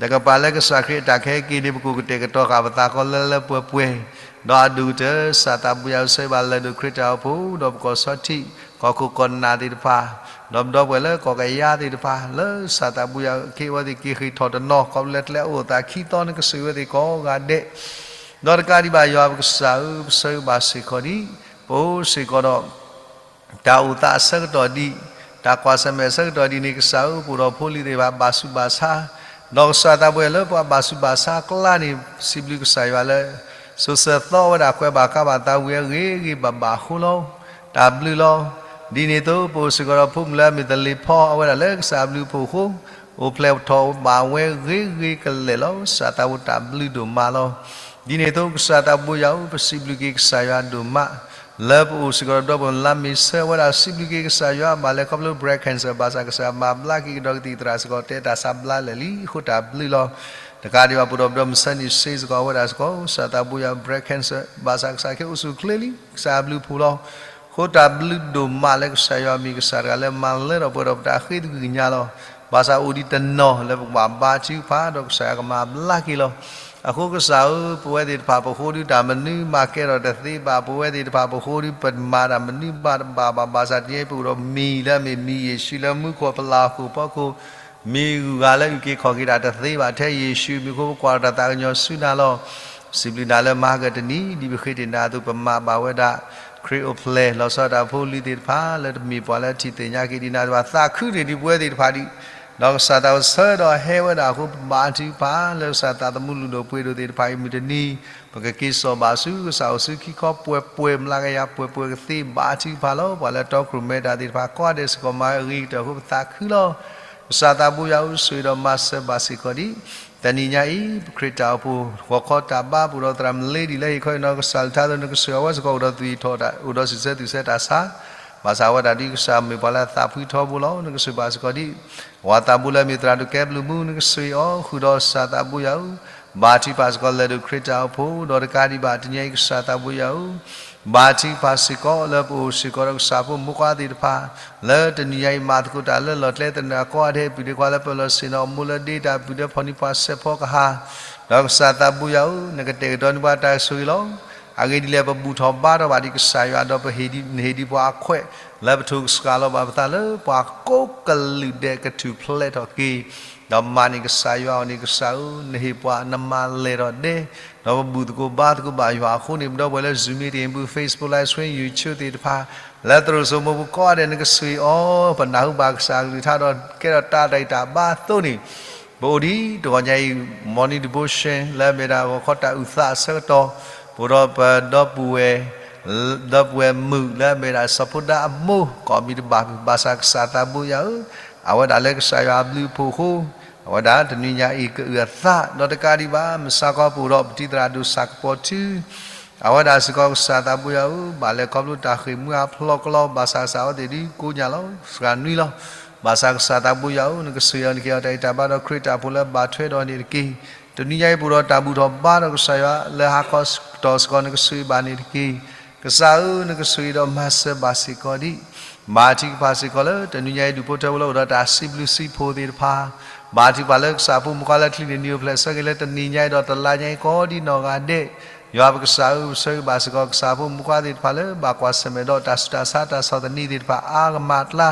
တကပၤလၢကစၢ်ခရံာ်အတၢ်ကဟဲက့ၤန့ၣ် ပကအိၣ်ကတဲာ်ကတီၤဃာ်ပသးကီလၢလၢပှဲၤပှဲၤ, ဒီးအဒိၣ်ကတၢၢ် ကစၢ်သးဘိယွၤဧၢ ဆၢဘၣ်လဲၤဒိးခရံာ်တၢ်အိၣ်ဖှိၣ် ဒီးပကီၢ်ဆီထံး ကီၢ်ခိၣ်ကီၢ်နၢ်သ့ၣ်တဖၣ်, ဒီးပဒီပုၢ်ဝဲၢ်လၢကီၢ်ကယၤသ့ၣ်တဖၣ် လၢကစၢ်သးဘိယွၤဧၢ က့ၤဝဲသ့ၣ်က့ၤဃ့ၢ်ထီၣ်တနီၤ ခီဖျိလၢကျဲအိၣ်သးခံသီ နကဆိၣ်ဂ့ၤဝဲသ့ၣ်ကိးဂၤဒဲး, ဒီးတကးဒံးဘၣ် ယွၤပကစၢ်ဧၢ ပဆၢဂ့ၤဘၣ်စ့ၢ်ကီးဒံး, ပအိၣ်စ့ၢ်ကီးဒီး တၢ်အိၣ်သးအဆၢကတီၢ်ဒံး, တၢ်ကွၢ်ဆၢၣ်မဲာ်အဆၢကတီၢ်ဒံးန့ၣ် ကစၢ်ဧၢ ပအိၣ်ဒီးဖိလံၤသ့ၣ်တဖၣ် ဘၣ်ဆူးဘၣ်ဆါ, ဒီးကစၢ်သးဘိယွၤလၢပှၤဘၣ်ဆူးဘၣ်ဆါအကျါန့ၣ် စံးဘျုးကစၢ်ယွၤလၢ စိၤဆၢသီဝဲဒၣ် ကွဲးဘၣ်ကါဘၣ်သးဝံၤအဂ့ၤဂ့ၤဘၣ်ဘၣ်အဃိလီၤ. တၢ်ဘျုးလီၤ. ဒ်န့ၣ်အသိး ပအိၣ်စ့ၢ်ကီးဒီးဖိမုၣ်လၢအမ့ၢ်သလ့ၤဖီ အဝဲဒၣ်လၢကစၢ်အဘျုးအဖှိၣ်အဃိ အိၣ်ဖျဲၣ်ထီၣ်ဘၣ်ဝဲဂ့ၤဂ့ၤကလဲာ်လီၤ. ကစၢ်သးဘိတၢ်ဘျုးဒိၣ်မးလီၤ. ဒ်န့ၣ်အသိး ကစၢ်သးဘိယွၤဧၢ ပစံးဘျုးက့ၤကစၢ်ယွၤဒိၣ်မး လၢပအိၣ်စ့ၢ်ကီးဒီးပဒီပုၢ်ဝဲၢ်လါမ့ၤဆၢဝဲဒၣ် စံးဘျုးက့ၤကစၢ်ယွၤ ဘၣ်လဲၤခီဖျိ breast cancer ဘၣ်ဆၣ်ကစၢ်ယွၤမၤဘျါက့ၤကဒီးကသံၣ်သရၣ်စ့ၢ်ကီး တဲတၢ်ဆါဘျါလၢာ်လံ အဃိတၢ်ဘျုးလီၤ. တကးဒံးဘၣ်ပအိၣ်ဒီးပဒီပုၢ်ဝဲၢ်မုၢ်ဆၢနံၣ်စ့ၢ်စ့ၢ်ကီး အဝဲဒၣ်စ့ၢ်ကီး ကစၢ်သးဘိယွၤ breast cancer ဘၣ်ဆၣ်ကစၢ်ခ့အိၣ်ဆူၣ်အိၣ်ချ့လံ ကစၢ်အဘျုးအဖှိၣ်လီၤ. အဃိတၢ်ဘျုးဒိၣ်မးလၢကစၢ်ယွၤအမံၤ ကစၢ်တဂၤလၢမၤလၢထီၣ်ပှဲၤထီၣ်ပတၢ်ဃ့တဂ့ၤညါလီၤ. ဘၣ်ဆၣ်အိၣ်ဒံးတနီၤလၢပကဘၣ်ဘါထုကဖၣ် ဒီးကစၢ်ယွၤကမၤဘျါက့ၤလီၤ. အဃိကစၢ်ဧၢ, ပဝဲသ့ၣ်တဖၣ်ပဃိဒုးတၢ်မနုၤမၤကဲထီၣ်တသ့ဘၣ်, ပဝဲသ့ၣ်တဖၣ်ပဃိဒုးပမၤတၢ်မနုၤမးတဘၣ်ဘၣ်, ဘၣ်ဆၣ်တနံၤအံၤပအိၣ်ဒီးမံၤလၢအမ့ၢ်မံၤယ့ၣ်ၡူးလၢမူခိၣ်ပလၢ်ဟီၣ်ခိၣ်ဖီခိၣ်, မ့ၢ်ဂုၤဂၤလၢအုၣ်က့ၤခီၣ်က့ၤတၢ်တသ့ဘၣ်, ထဲယ့ၣ်ၡူးမံၤအဃိ ပကွၢ်ထီၣ်တၢ်သးကညီၤဆူနၤလီၤ. စံးဘျုးနၤလၢမၤဟါကတနံၤ ဒ်ပဃ့တ့ၢ်နၤအသိး ပမၤဘၣ်ဝဲဒၣ် ခရံာ်အိၣ်ဖျဲၣ် လီၤဆီဒၣ်တၢ်ဖိလံၤသ့ၣ်တဖၣ် လၢတမ့ၢ်ပှၤလၢထံၣ်သ့ၣ်ညါက့ၤဒံးနၤတဘၣ် သးခုတ့ၢ်ဒံးပဝဲသ့ၣ်တဖၣ်ဒံး, ဒီးကစၢ်သးကဆၢဒီးဟဲဝဲဒၣ်အဃိ ပဘါထုကဖၣ် လၢကစၢ်သးသမူလုၢ်ဒိၣ်ပှ့ၤဒိၣ်သ့ၣ်တဖၣ်အံၤ မုၢ်တနံၤ ပကက့ၤစိာ်ဘၣ်ဆူ ကစၢ်အိၣ်ဆူခံခီ ပှဲၤပှဲၤမျးကယၤ ပှဲၤပှဲၤကသ့ ဘါထုကဖၣ်လီၤ. ပှၤလၢတီခိၣ်ရိၣ်မဲတၢ်သ့ၣ်တဖၣ် ကိးဂၤဒဲးစ့ၢ်ကီးမၤအဂ့ၤကတၢၢ်အဃိ ပသးခုလီၤ. ကစၢ်သးဘိယွၤဧၢ, ဆိၣ်ဂ့ၤဒီးမၤစၢၤဘၣ်စ့ၢ်ကီးဒံး တနံၤညါအံၤ ပခရံာ်တၢ်အိၣ်ဖှိၣ် ဂီၤခီတၢ်ဘါ ပအိၣ်ဒီးသရၣ်မုၣ်လ့ဒံၣ်လၢဟ့ၣ်ခီဟ့ၣ်နီၤကစၢ်အကလုၢ်ကထါအသိး နကဆိၣ်ဂ့ၤအဝဲစ့ၢ်ကီး အိၣ်ဒီးသူၣ်ထီၣ်တၢ် အိၣ်ဒီးစံးဆၢသူၣ်ဆၢတၢ်ဆါ, ဘၣ်ဆၣ်အဝဲဒၣ်ဒ်ကစၢ်မ့ၢ်ပှၤလၢအသးဖှံထီဘိလီၤ. နကဆိၣ်ဂ့ၤဘၣ်စ့ၢ်ကီးဒံး ပှၤသးဘိလၢအမ့ၢ်သရၣ်ဒိၣ်ကဲဘျုးမူ နကဆိၣ်ဂ့ၤအီၤ ဃုာ်ဒီးကစၢ်သးဘိယွၤဧၢ, ဘါထုကဖၣ်စ့ၢ်ကီးလဲၤဒိၣ်ခရံာ်တၢ်အိၣ်ဖှိၣ် ဒီးတကးဒံးဘၣ် တနံၤညါအံၤကစၢ်သးဘိယွၤဧၢ ဘါထုကဖၣ်စ့ၢ်ကီးလၢပအိၣ်စ့ၢ်ကီးဒီးကစၢ်ဖိမုၣ်ခွါသ့ၣ်တဖၣ် လၢတနံၤညါအံၤမၤသကိးတၢ်လၢလီၢ်ကျဲသနၢၣ်ကိးဂၤဒဲး ပုၢ်ဒ့ခွါလၢပလီၢ်ဆ့ၣ်နီၤ အမိၢ်လၢဒ့တၢ် ပုၢ်ဒ့ဖီၣ်နံၤပှၤစဲးဖီကဟၣ် ဒီးကစၢ်သးဘိယွၤဧၢ နကတဲာ်ကတီၤန့ၢ်ပှၤတၢ်ဆိၣ်ဂ့ၤလီၤ. အဂ့ၢ်ဒ်လဲၣ် ပဘူၣ်ထီၣ်ဘါထီၣ်ဘၣ်ဒံးကစၢ်ယွၤ ဒီးပဟ့ၣ်ဒံး နဟ့ၣ်ဒံးပှၤအခွဲး လၢပထိၣ်ကစှၤလီၤဘၣ်ပသးလၢပှၤကိးကလုာ်ဒဲးကထူၣ်ဖျဲးထီၣ်က့ၤ ဒီးမၤန့ၢ်ကစၢ်ယွၤအီၤန့ၣ် ကစၢ်ဧၢ နဟ့ၣ်ပှၤနမၤလဲၢ်ထီၣ်ဒဲး ဒီးပဘူၣ်သကိးဘါသကိးဘၣ်ယွၤအဃိန့ၣ် ပဒီပုၢ်ဝဲၢ်လၢ Zoom meeting ပူၤ Facebook live stream YouTube သ့ၣ်တဖၣ် လၢသရိာ်စိမိၤပူၤကိးဂၤဒဲး နကဆိၣ်ဂ့ၤအီၤ ပနၢ်ဟူဘၣ်ကစၢ်အကလုၢ်ကထါဒီးကဲထီၣ်တၢ်တၢ်ဂံၢ်တၢ်ဘါအသိးန့ၣ် ပအိၣ်ဒံးတဂီၤညါအံၤ morning devotion လၢအမ့ၢ်ဒၣ်ဂီၤခီတၢ်အုၣ်သးအဆၢကတီၢ် ပအိၣ်ဒီးပဒီပုၢ်ဝဲၢ် ဒီပုၢ်ဝဲၢ်မုၣ်လၢအမ့ၢ်ဒၣ်စီၤဖိဒါအမိၢ် ကိးမံၤတဘၣ် ဘၣ်ဆၣ်ကစၢ်သးဘိယွၤဧၢ, အဝဲဒၣ်လၢကစၢ်ယွၤအဘျုးအဖှိၣ်အဃိ အဝဲဒၣ်တနံၤညါအံၤကအုၣ်အသး ဒီးတကးဒံးဘၣ် မုၢ်ဆါခီပအိၣ်ဒီးပတံၤသရၣ်ဒိၣ်စၢ်ကပီၤထူ အဝဲဒၣ်စ့ၢ်ကီးကစၢ်သးဘိယွၤဧၢ, ဘၣ်လဲၤခီဖျိတၢ်ဃ့ၢ်မှံဟးဖျိးကလီ ဘၣ်ဆၣ်ကစၢ်အဝဲသ့ၣ်ဒုးကိးညါလီၤ စှၤနွံလီၤ. ဘၣ်ဆၣ်ကစၢ်သးဘိယွၤဧၢ, နကဆိၣ်ဂ့ၤအီၤ နကဟ့ၣ်အီၤတၢ်ဂံၢ်တၢ်ဘါဒီးခရံာ်တၢ်အိၣ်ဖှိၣ်လၢဘၣ်ထွဲဒီးန့ၣ်တက့ၢ်. တနံၤညါအံၤပအိၣ်ဒီးတၢ်ဘူၣ်ထီၣ်ဘါထီၣ်ကစၢ်ယွၤ လၢဟါခီကတီၢ်စ့ၢ်ကီး နကဆိၣ်ဂ့ၤဘၣ်န့ၣ်တက့ၢ်. ကစၢ်ဧၢ, နကဆိၣ်ဂ့ၤဒီးမၤစၢၤဘၣ်စ့ၢ်ကီးဒံး ဘါထုကဖၣ်စ့ၢ်ကီးလၢ တနံၤညါအံၤဒူၣ်ဖိထၢဖိလၢ အိၣ်ဒီးတၢ်စံးဘျုးစံးဖှိၣ်သ့ၣ်တဖၣ်, ဘါထုကဖၣ်လၢကစၢ်ဖိမုၣ်ခွါလၢချံန့ၣ် နံၤအိၣ်ဖျဲၣ်ဆၢက့ၤလၢတနံၤညါအံၤဒီးတလါညါအံၤကိးဒံးနီၢ်ဂၤဒဲး, ယွၤပကစၢ်ဧၢ, ပဆၢဂ့ၤဘၣ်စ့ၢ်ကီး ကစၢ်ဖိမုၣ်ခွါသ့ၣ်တဖၣ်လၢ ဘၣ်ကွၢ်ဆၢၣ်မဲာ်ဒီးတၢ်ဆူးတၢ်ဆါတၢ်ဆီၣ်သနံးသ့ၣ်တဖၣ်အါကမၣ်အကျါ,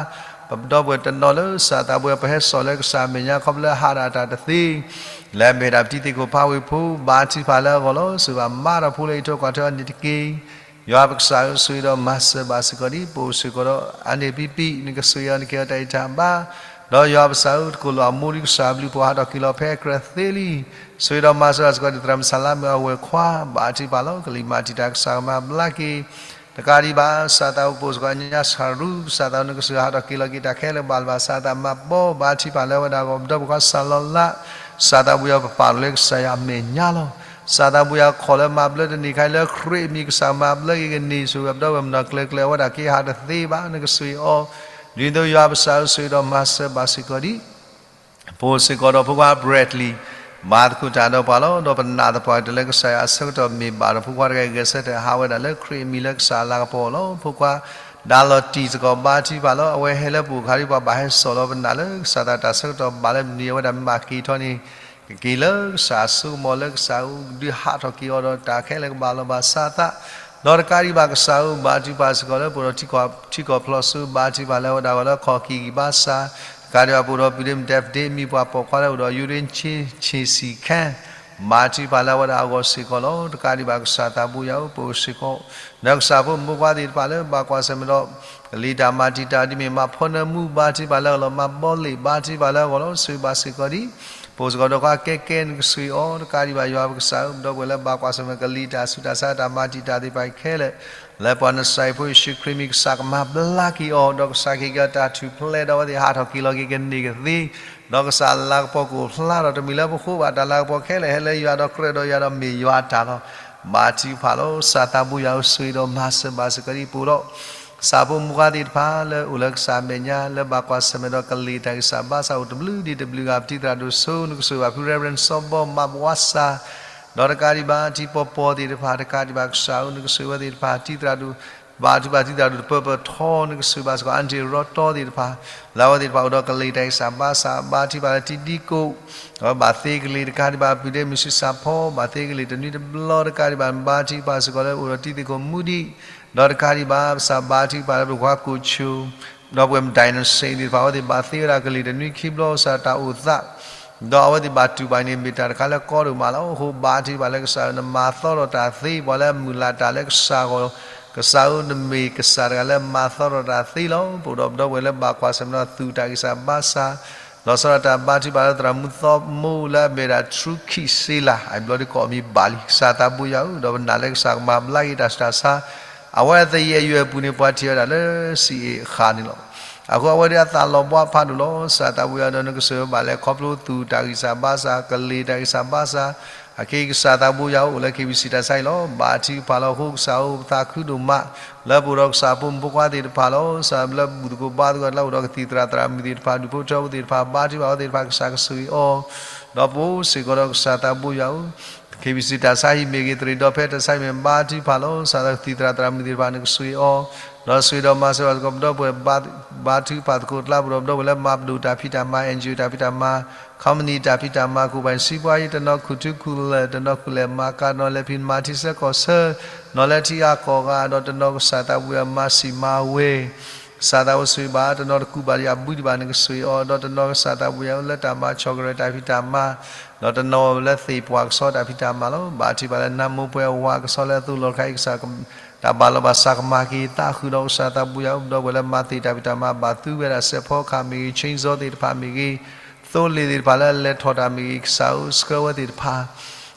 ပဒီပုၢ်ဝဲၢ်တနီၤလၢကစၢ်သးဘိယွၤ ပဟဲစိာ်လၢကစၢ်အမဲာ်ညါခီဖျိလၢဟးဒၣ်တၢ်တသ့ လၢအမ့ၢ်ဒၣ်ပတံၤသကိးဖးဝ့ၢ်ဖိ, ဘါထုကဖၣ်လၢအဂီၢ်လီၤ. ဆိၣ်ဂ့ၤဘၣ်မၤတၢ်ဖိလၢအံးထွဲကွၢ်ထွဲအီၤန့ၣ်တက့ၢ်. ယွၤပကစၢ်ဧၢ, ဆိၣ်ဂ့ၤဒီးမၤစၢၤဘၣ်စ့ၢ်ကီးဒံး ပအိၣ်စ့ၢ်ကီးဒီးအါန့ၢ်ပံပံ, နကဆိၣ်ဂ့ၤအီၤ နကဟ့ၣ်အီၤတၢ်ဂံၢ်တၢ်ဘါ, ဒီးယွၤပကစၢ်ဧၢ, တကိၢ်လီၤအမိၢ်ဒံး ကစၢ်အဘျုးအဖှိၣ်ဟးထီၣ်က့ၤလီၤဖဲအကြၢးသ့လံ. ဆိၣ်ဂ့ၤဒီးမၤစၢၤဘၣ်စ့ၢ်ကီးဒံး သရၣ်မုၣ်ဆၣ်လါမုၣ်အဝဲၢ်ခွါ, ဘါထုကဖၣ်လီၤ. ကလံၤမၤတံာ်တာ် ကစၢ်ကမၤဘျါက့ၤ တကးဒံးဘၣ် ကစၢ်သးအိၣ်ကပိာ်စ့ၢ်ကီးညါဆၣ်ရူ, ကစၢ်သးအိၣ် နကဆိၣ်ဂ့ၤဟးထီၣ်က့ၤလီၤက့ၤတၢ်ခဲလၢာ်ကဘၣ်လၢၤဘၣ်, ကစၢ်သးမၤဘီ, ဘါထုကဖၣ်လၢအဝဲဒၣ်အဂီၢ် ပဒီပုၢ်ဝဲၢ်ခွါစၢ်လီၤလး, ကစၢ်သးဘိယွၤ ပပာ်လီၤလၢကစၢ်ယွၤအမဲာ်ညါလီၤ. ကစၢ်သးဘိယွၤ ခီၣ်လၢမၤဘျၢတန့ၢ်ခါအံၤ လၢခရံာ်အမံၤ ကစၢ်မၤဘျၢက့ၤကန့ၢ်ဆိၣ်ဂ့ၤ ပဒီပုၢ်ဝဲၢ်မုၣ်နီၢ်ကျၢၤကျၢၤ အဝဲဒၣ်က့ၤဟးတသ့ဘၣ်, နကဆိၣ်ဂ့ၤအီၤ, ဒ်သိးယွၤပကစၢ်ဧၢ, ဆိၣ်ဂ့ၤဒီးမၤစၢၤဘၣ်စ့ၢ်ကီးဒံး ပအိၣ်စ့ၢ်ကီးဒီးဖိခွါ Bradley, မၤသကိးတၢ်ဒီးပှၤလီၤ. ဒီးပနာ်သပှၢ်ကတၢၢ်လၢကစၢ်ယွၤအဆၢကတီၢ်မ့ၢ်ဘၣ်ဒီး ဖိခွါတဂၤအံၤ ဂဲၤဆၢထၢၣ်ဟးဝဲဒၣ်လၢခရံာ်အမံၤလၢကစၢ်အလၤကပီၤလီၤ. ဖိခွါ ဒါလီၤတံၢ်စ့ၢ်ကီး ဘါထုကဖၣ်လီၤ. အဝဲဟဲလၢပအိၣ်အခါဒ်ပှၤဘၣ်ဟဲစိာ်လီၤပနာ်လၢ ကစၢ်သးတၢ်ဆၢကတီၢ်ဘၣ်လၢမနုၤအဝဲဒၣ်မ့ၢ်မၤက့ၤထီၣ်န့ၣ် ကက့ၤလၢကစၢ်အစိကမီၤလၢကစၢ်ဧၢ, ဒုးဟးထီၣ်က့ၤအီၤဒီးတၢ်ခဲလၢာ်ကဘၣ်လီၤဘၣ်စးအသး, ဒီးတကးဒံးဘၣ်ကစၢ်ဧၢ, ဘါထုကဖၣ်စ့ၢ်ကီးလၢပအိၣ်ဒီးထံကီၢ်ဖျိးစိ ဘါထုကဖၣ်လၢအဝဲဒၣ်အဂီၢ်လၢခီၣ်ကံၢ်ဂံၢ်ဘါစၢ်, တကးဒံးဘၣ်ပအိၣ်ဒီးပုၢ်ဒ့မုၣ် David ဒ့မံၤ ပှၤပိာ်ခွါလၢအိၣ်ဒီး uterine change ဆံးဆံးခဲ ဘါထုကဖၣ်လၢအဝဲဒၣ်အဂီၢ်စ့ၢ်ကီးလီၤ. တကးဒံးဘၣ်ကစၢ်သးဘိယွၤဧၢ, ပအိၣ်စ့ၢ်ကီး ဒီးကစၢ်ဖိမုၣ်ဖိခွါသ့ၣ်တဖၣ်လၢဘၣ်ကွၢ်ဆၢၣ်မဲာ်ဒီး ကလံၤတၢ်မၤတံာ်တာ်ဒ်မ့ၢ်မၤဖီနၢမူ ဘါထုကဖၣ်လၢအဂီၢ်လီၤ, မၤဘီလ့ၣ် ဘါထုကဖၣ်လၢအဂီၢ်လီၤ, ဆိၣ်ဂ့ၤဘၣ်စ့ၢ်ကီးဒံး ပအိၣ်စ့ၢ်ကီးဒီးခွါကဲကဲ နကဆိၣ်ဂ့ၤအီၤ, တကးဒံးဘၣ်ယွၤပကစၢ်ဧၢ, ပဒီပုၢ်ဝဲၢ်လၢဘၣ်ကွၢ်ဆၢၣ်မဲာ်ကလံၤတၢ်ဆူးတၢ်ဆါတၢ်မၤတံာ်တာ်သ့ၣ်တဖၣ်ခဲလၢာ် လၢပှၤနစၤရ့းဖိယ့ၣ်ၡူးခရံာ်မံၤ ကစၢ်ကမၤဘျါက့ၤအီၤ, ဒီးကစၢ်ကဟ့ၣ်က့ၤအီၤတၢ်ထူၣ်ဖျဲးဒီးအဝဲသ့ၣ်ဟးထီၣ်က့ၤလီၤက့ၤကန့ၢ်ကသ့, ဒီးကစၢ်လၤကပီၤကအိၣ်ဖျါထီၣ် တမ့ၢ်လၢပဃိဘၣ်, တၢ်လၤကပီၤခဲလၢာ်ဟဲလၢယွၤဒီးကြၢးဒီးယွၤဒီးမ့ၢ်ယွၤတၢ်လီၤ. ဘါထုကဖၣ်လီၤ. ကစၢ်သးဘိယွၤဧၢ, ဆိၣ်ဂ့ၤဒီးမၤစၢၤဘၣ်စ့ၢ်ကီးဒံး ပအိၣ်ဒီး ကစၢ်ဖိမုၣ်ခွါသ့ၣ်တဖၣ် လၢအိၣ်လၢကစၢ်မဲာ်ညါ လၢဘၣ်ကွၢ်ဆၢၣ်မဲာ်ဒီးကလံၤတၢ်ဂံၢ်စၢ်ဘါစၢ် အိၣ်တဘျုးဒံးတဘျုးဂၤ ပတံၤသရၣ်ဒိၣ်စိ နကဆိၣ်ဂ့ၤဘၣ်ဖု Reverend စီၤဘီ မၤဘှါစၢ် ဒီးတကးဒံးဘၣ် တံၤပီၤပီၤသ့ၣ်တဖၣ် တကးဒံးဘၣ် ကစၢ်ဧၢ နကဆိၣ်ဂ့ၤဝဲသ့ၣ်တဖၣ် တံၤသရၣ်ဒိၣ် ဘါထုကဖၣ် တံၤသရၣ်ဒိၣ်တပၢၢ်ပၢၢ်ထီ နကဆိၣ်ဂ့ၤဘၣ်စ့ၢ်ကီး အၣ်တံၤရီတီသ့ၣ်တဖၣ် လၢအဝဲသ့ၣ်တဖၣ်အိၣ်ဒီးကလံၤတၢ်ဂံၢ်စၢ်ဘါစၢ် ဘါထုကဖၣ်လၢတံၤဒံကိၣ် ဘၣ်သ့ကလံၤတကးဒံးဘၣ် ပုၢ်ဒ့မုၣ်ဆံးစၢ်ဖီ ဘၣ်သ့ကလံၤတနွံတဘျီတကးဒံးဘၣ် ဘါထုကဖၣ်စ့ၢ်ကီးလၢအိၣ်ဒီးတံၤသကိးမူဒံး ဒီးတကးဒံးဘၣ် ကစၢ်ဘါထုကဖၣ်လၢပကွၢ်ကိၣ်ဆိ ဒီပုၢ်ဝဲၢ် ဒိၣ်နစ့ၣ် သ့ၣ်တဖၣ် အဝဲသ့ၣ်ဘၣ်သ့ဝဲဒၣ်ကလံၤတနွံခံဘျီ ကစၢ်တၢ်အိၣ်သး ဒီးအဝဲသ့ၣ်ဘၣ်တူၢ်ဘၣ်န့ၣ် မ့ၢ်တၢ်တခါလၢကီဒိၣ်မးလီၤ. အဃိဘါထုကဖၣ်လၢကစၢ်ဧၢ နမၤသီထီၣ်တၢ်သ့ ပှၤလၢအမုၢ်လၢ်တၢ်လၢကစၢ်အဂီၢ် ကစၢ်ဧၢ နမ့ၢ်ကစၢ်တဂၤလၢမၤသီထီၣ်တၢ်သ့လီၤ. ပအိၣ်ဒီးပဒီပုၢ်ဝဲၢ်လၢဘၣ်ကွၢ်ဆၢၣ်မဲာ်ဒီးသူၣ်တၢ်ဂံၢ်စၢ်ဘါစၢ် လီၤဆီဒၣ်တၢ်ဘါထုကဖၣ်လၢသရၣ်မုၣ်သီမိလၢအမ့ၢ်ဒၣ် ထရူခံးစ့လး အဘျီဒ်ကိးမံၤဘၣ်လံ ကစၢ်သးဘိယွၤဧၢ ဒီးပနာ်လၢကစၢ်ကမၤဘျါက့ၤတၢ်ဆူးတၢ်ဆါ အဝဲအသယဲၢ်ယွဲၢ်အပူၤန့ၣ် ပှၤထံၣ်ဝဲဒၣ်လၢစံးအ့ၣ်ဃာ်န့ၣ်လီၤ. အဃိအဝဲဒၣ်အသးလီၤဘှါဖးဒိၣ်လီၤ. ကစၢ်သးဘိယွၤဒီးနကဆိၣ်ဂ့ၤဘၣ်လဲၤခီဖျိသူၣ်တၢ်ဂံၢ်စၢ်ဘါစၢ် ကလံၤတၢ်ဂံၢ်စၢ်ဘါစၢ် အခဲအံၤကစၢ်သးဘိယွၤအိၣ်လၢ KBC တၢ်ဆါအံၤလီၤ. ဘါထုကဖၣ်လီၤ. အဃိကစၢ်ဧၢ ပသးခုဒိၣ်မး လၢပအိၣ်ဒီးကစၢ်ဖိမုၣ်ဖိခွါသ့ၣ်တဖၣ်လီၤ. ကစၢ်လၢဘူၣ်သကိးဘါသကိးတၢ်အိၣ်ဒီးကသံၣ်သရၣ်သရၣ်မုၣ်သ့ၣ်တဖၣ် ဒူၣ်ဖိထၢဖိသ့ၣ်တဖၣ် ဘါထုကဖၣ်အဝဲသ့ၣ်တဖၣ် ကစၢ်ကဆိၣ်ဂ့ၤအီၤ ဒီးပအိၣ်စ့ၢ်ကီးဒီးကစၢ်သးဘိယွၤဧၢ KBC တၢ်ဆါဟံၣ်မ့ၢ်ဂ့ၤ သရ့ၣ်ဒီဖဲတၢ်ဆါဟံၣ်မ့ၢ် ဘါထုကဖၣ်လီၤ. ကစၢ်လၢကသံၣ်သရၣ်သရၣ်မုၣ်သ့ၣ်တဖၣ် နကဆိၣ်ဂ့ၤအီၤ ဒီးဆိၣ်ဂ့ၤဒီးမၤစၢၤဘၣ်စ့ၢ်ကီး ပဒီပုၢ်ဝဲၢ် ဘါထုကဖၣ်သကိးတၢ် ပဒီပုၢ်ဝဲၢ်လၢမၤပဒိၣ်တၢ်ဖံးတၢ်မၤ NGO တၢ်ဖံးတၢ်မၤ company တၢ်ဖံးတၢ်မၤ ကိးပၤ စံးပှၤအံၤ တနီၤခူၣ်ထူခူၣ်လၢာ် တနီၤခူၣ်လဲၢ်မၤကၤ တနီၤလဲၤဖံးမၤထံဆၢကီၢ်ဆၢ နီၤလၢထံဂၤကီၢ်ဂၤ ဒီးတနီၤကစၢ်သးဘိယွၤ မၤစံၣ်မၤဝဲ ကစၢ်သးဘိဆိၣ်ဂ့ၤဘၣ် တနီၤတကူးဘၣ်ဒီးယၤဘုဒံးဘၣ် နကဆိၣ်ဂ့ၤအီၤ ဒီးတနီၤကစၢ်သးဘိယွၤလၢတၢ်မၤဆီၣ်ကရၢၢ်တၢ်ဖံးတၢ်မၤ ဒီးတနီၤလၢသ့ၣ်ပှၢ်ကဆီတၢ်ဖံးတၢ်မၤလီၤ. ဘါထုကဖၣ်လၢနါမိၢ်ပှဲၤဝၤကဆီလၢအသိးလီၢ်တခါအံၤ ကစၢ် တၢ်ဘၣ်လီၤဘၣ်စးကမၤက့ၤသးဃုာ်ဒီးကစၢ်သးဘိယွၤ ပဒီပုၢ်ဝဲၢ်လၢမၤသ့ၣ်တၢ်ဖံးတၢ်မၤ ဘၣ်သူဝဲဒၣ်စဲးဖီကဟၣ်မ့ၢ်ဂ့ၤ chainsaw သ့ၣ်တဖၣ်မ့ၢ်ဂ့ၤ သိလ့ၣ်သ့ၣ်တဖၣ်လၢအလဲၤထီၣ်တၢ်မ့ၢ်ဂ့ၤ ကစၢ်ဧၢ ဆှၢဝဲသ့ၣ်တဖၣ်